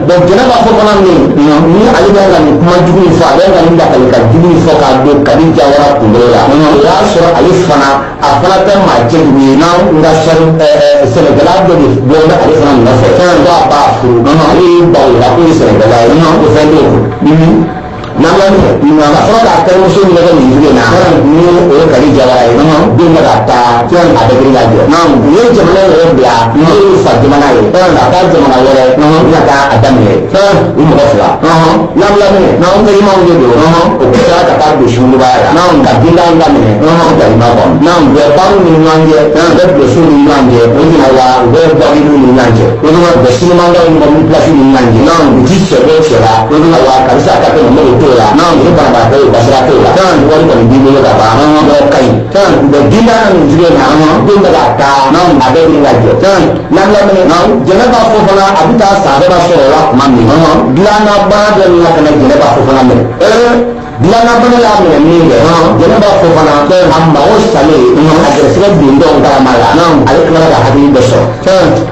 donc Jɛnɛba Fofana min ni ale bɛ ka nin kuma jugu in fɔ a bɛ ka nin lakalikan jugu in fɔ k'a don Kadi Jawara kunkolo la o y'a sɔrɔ ale fana a fana tɛ maa cɛjugu ye nka sɛnɛkɛla dɔ de bɔ bɛ ale fana nɔfɛ ko a b'a furu ale y'i ban o la. cɛkɔrɔba k'o ye sɛnɛkɛla ye, ko fɛn t'o kun. N'an ka sɔrɔ k'a terimuso nɛgɛ nin cogo in na, ni o ye Kadi Jawara ye, den bɛ ka taa a bɛ girin ka jɔ. U ye jamana yɛrɛ bila, n'o y'u fa jamana ye, ka taa jamana wɛrɛ, u bɛna taa a daminɛ u mɔgɔ fila. N'an lamɛn, terimaw de don, o taara ka taa don sungurubaya la ka dindan daminɛ. Kalima kɔnɔ, u bɛ baaraw ni ɲɔgɔn cɛ, u bɛ bilosiw ni ɲɔgɔn cɛ, ayiwa, u bɛ bɔbiliw ni ɲɔgɔn cɛ, u bɛ sinimandaw ni mɔbili pilasiw ni ɲɔgɔn cɛ, u ti cɛ bɔ cɛ la. Ayiwa, karisa ka kɛ mɔgɔ t'o la, ni banabaatɔ ye, basira t'o la, wari kɔni b'i bolo ka ban, mɔgɔ ka ɲi. U bɛ dindan na nin cogo in na, den bɛ ka taa, a bɛ girin ka jɔ. N'an lamɛn, Jɛnɛba Fofana, a bɛ taa san bɛɛ sɔrɔ o la tuma min, dilanna bana dɔ nana ka na Jɛnɛba Fofana minɛ. Dilanna bana y'a minɛ min kɛ, Jɛnɛba Fofana a mago salen, a gɛrɛsɛgɛ don dɔw kalama la, ale tilala ka hakili dɔ sɔrɔ.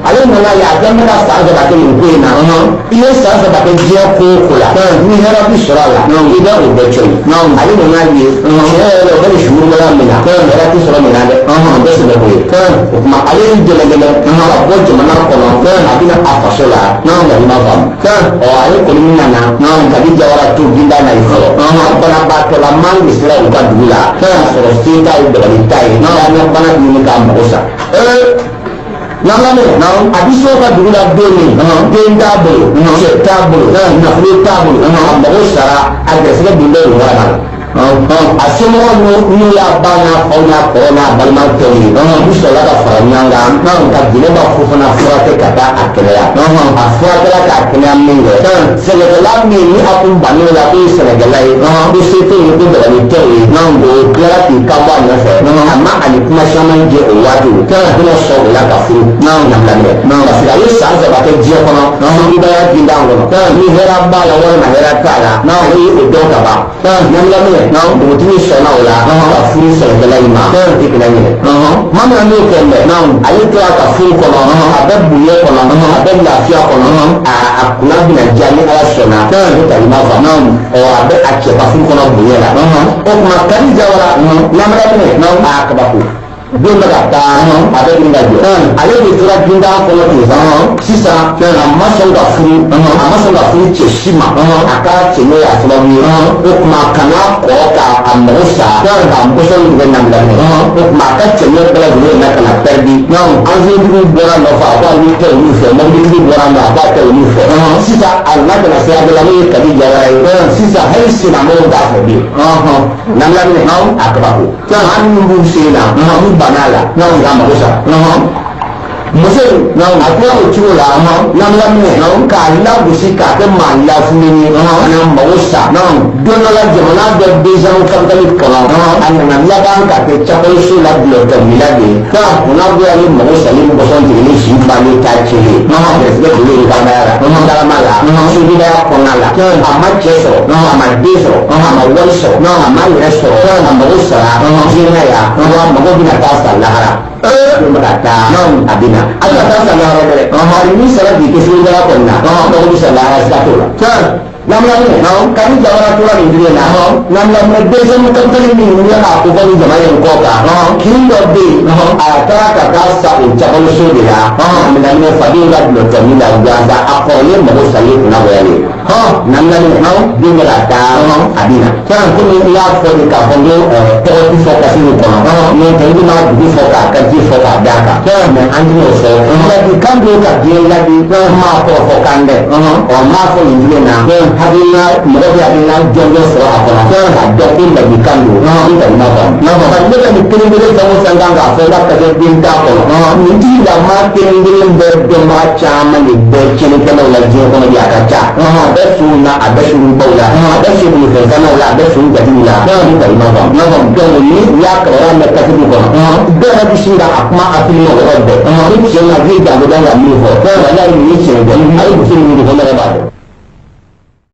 Ale nana ye a bɛɛ bɛ ka san 3 kɛ nin ko in na. I ye san 3 kɛ diɲɛ ko o ko la, ni hɛrɛ bi sɔrɔ a la, i bɛ o bɛɛ to yen. Ale nana ye tiɲɛ yɛrɛ la, o bɛ nin sungurubaya min na, hɛrɛ ti sɔrɔ nin na dɛ, o bɛ sɛbɛ ko ye. O tuma ale y'i dɛmɛ dɛmɛ ka bɔ jamana kɔnɔ, a bɛna a faso la. Nka i m'a faamu, ɔ, ale kɔni nana Kadi Jawara to ginda na yen fɔlɔ. Banabaatɔlaman de sera u ka dugu la k'a sɔrɔ se t'a ye, dabali t'a ye, n'a bana ɲini k'a mago sa. N'an lamɛn, a bɛ se o ka dugu la don min, den t'a bolo, cɛ t'a bolo, nafolo t'a bolo, a mago sara, a gɛrɛsɛgɛ dun bɛ o waraba la. A somɔgɔw n'u y'a ba n'a faw n'a kɔrɔ n'a balima tɔw ye, u sɔrɔla ka fara ɲɔgɔn kan ka Jɛnɛba Fofana furakɛ ka taa a kɛnɛya. A furakɛla k'a kɛnɛya min kɛ, sɛnɛkɛla min ni a kun bann'o la k'o ye sɛnɛkɛla ye, ko se t'o ye, ko dabali t'o ye, o tilala k'i kan bɔ a nɔfɛ. A ma ani kuma caman jɛ o waati, a bɛna sɔn o la ka furu na lamɛn, parce que a ye san 3 kɛ diɲɛ kɔnɔ sungurubaya gindan kɔnɔ. Ni hɛrɛ b'a la walima hɛrɛ t'a la, ale ye o dɔn ka ban. N'an lamɛn, dugutigi sɔnna o la ka furu sɛnɛkɛla in ma. I kana ɲinɛ maa min n'o kɛ mɛ, ale tora ka furu kɔnɔ, a bɛ bonya kɔnɔ, a bɛ lafiya kɔnɔ, a kunna bɛna diya ni Ala sɔnna. Ne ta i m'a faamu, ɔ, a bɛ a cɛ ka furu kɔnɔ bonya la. O tuma Kadi Jawara n'an lamɛn, a kabako, den bɛ ka taa, a bɛ girin ka jɔ. Ale de tora gindan kɔnɔ ten sa. Sisan a ma sɔn ka furu, a ma sɔn ka furu cɛ si ma. A ka cɛ n'o y'a sababu ye, o tuma kana kɔrɔ ka a mago sa k'a pɔsɔn tigɛ na lamɛn. O tuma a ka cɛ n'o bɛɛ lajɛlen na ka na pɛridi. Anfitigiw bɔra nɔfɛ, a ko a b'i kɛ olu fɛ. Mɔbilitigiw bɔra nɔ, a b'a kɛ olu fɛ. Sisan a nana ka na se a la, n'o ye Kadi Jawara ye. Sisan hali sinamɔgɔw t'a fɛ bilen. N'an lamɛn, a kabako, an minnu b'u sen na, n'u banna a la, k'a mago sara. Muso in, a tora o cogo la. N'an lamɛn, k'a lagosi k'a kɛ maa lafulen ye, a na mago sa. Don dɔ la, jamana dɔ deuxième capitale kɔnɔ, a nana laban ka kɛ cakɔliso la bulɔtɔmila de ye. A kunna goya ni mago sali pɔsɔn tigɛli si banni t'a cɛ ye. Gɛrɛsɛgɛ donni ye karamaya la, kalama la, sodibaya kɔnɔna la. A ma cɛ sɔrɔ, a ma den sɔrɔ, a ma wari sɔrɔ, a ma yɛrɛ sɔrɔ, a mago sara diɲɛ yan, wa mago bɛna taa sa lahara. Don bɛ ka taa, a bɛ na, a bɛ ka taa sa lahara dɛ. Hali ni sara k'i kɛ sugudala kɔni na, mago bɛ sa lahara, sira t'o la. N'an lamɛn, Kadi Jawara tora nin cogo in na. N'an lamɛn, deuxième capitale min bɛ k'a ko fɔ ni jama ye kɔ kan, kin dɔ bɛ yen, a taara ka taa sa o cakɔliso de la. A minɛ fadenw ka dulɔtɔmin la gansan, a kɔrɔlen mago salen kunna goyalen. N'an lamɛn, den bɛ ka taa, a bɛ na. Komi n y'a fɔ de k'a fɔ n ko tɔgɔ ti fɔ kasi nin kɔnɔ, n'o tɛ n bɛna dugu fɔ k'a quartier fɔ k'a d'a kan, mɛ an tɛn'o fɔ. Ladilikan don ka diɲɛ ladi, n m'a kɔrɔfɔ kan dɛ. Ɔ, n m'a fɔ nin cogo in na, hakilina mɔgɔ bɛ hakilina jɔnjɔn sɔrɔ a kɔnɔ k'a dɔn ko ladilikan don. N ta i m'a faamu, bari ne bɛ nin kelen kelen fɛn o fɛn kan k'a fɔ n ka kɛ den t'a kɔnɔ, nin tigi la maa kelen kelen bɛ dɔnbaga caman de bɛ tiɲɛnikɛlaw la diɲɛ kɔnɔ bi. A ka ca, a bɛ sow na, a bɛ sugubaw la, a bɛ sobolifɛnsannaw la, a bɛ sow jatigiw la. N ta i m'a faamu. Donc ni u y'a kibaruya mɛn kasetiw kɔnɔ, dɔw yɛrɛ bɛ sin ka a kuma affirmer o yɔrɔ bɛɛ ni tiɲɛ na, k'i janto ka min fɔ, walayi nin ye tiɲɛ tɛ. A ye muso min fɔ, ne yɛrɛ b'a dɔn.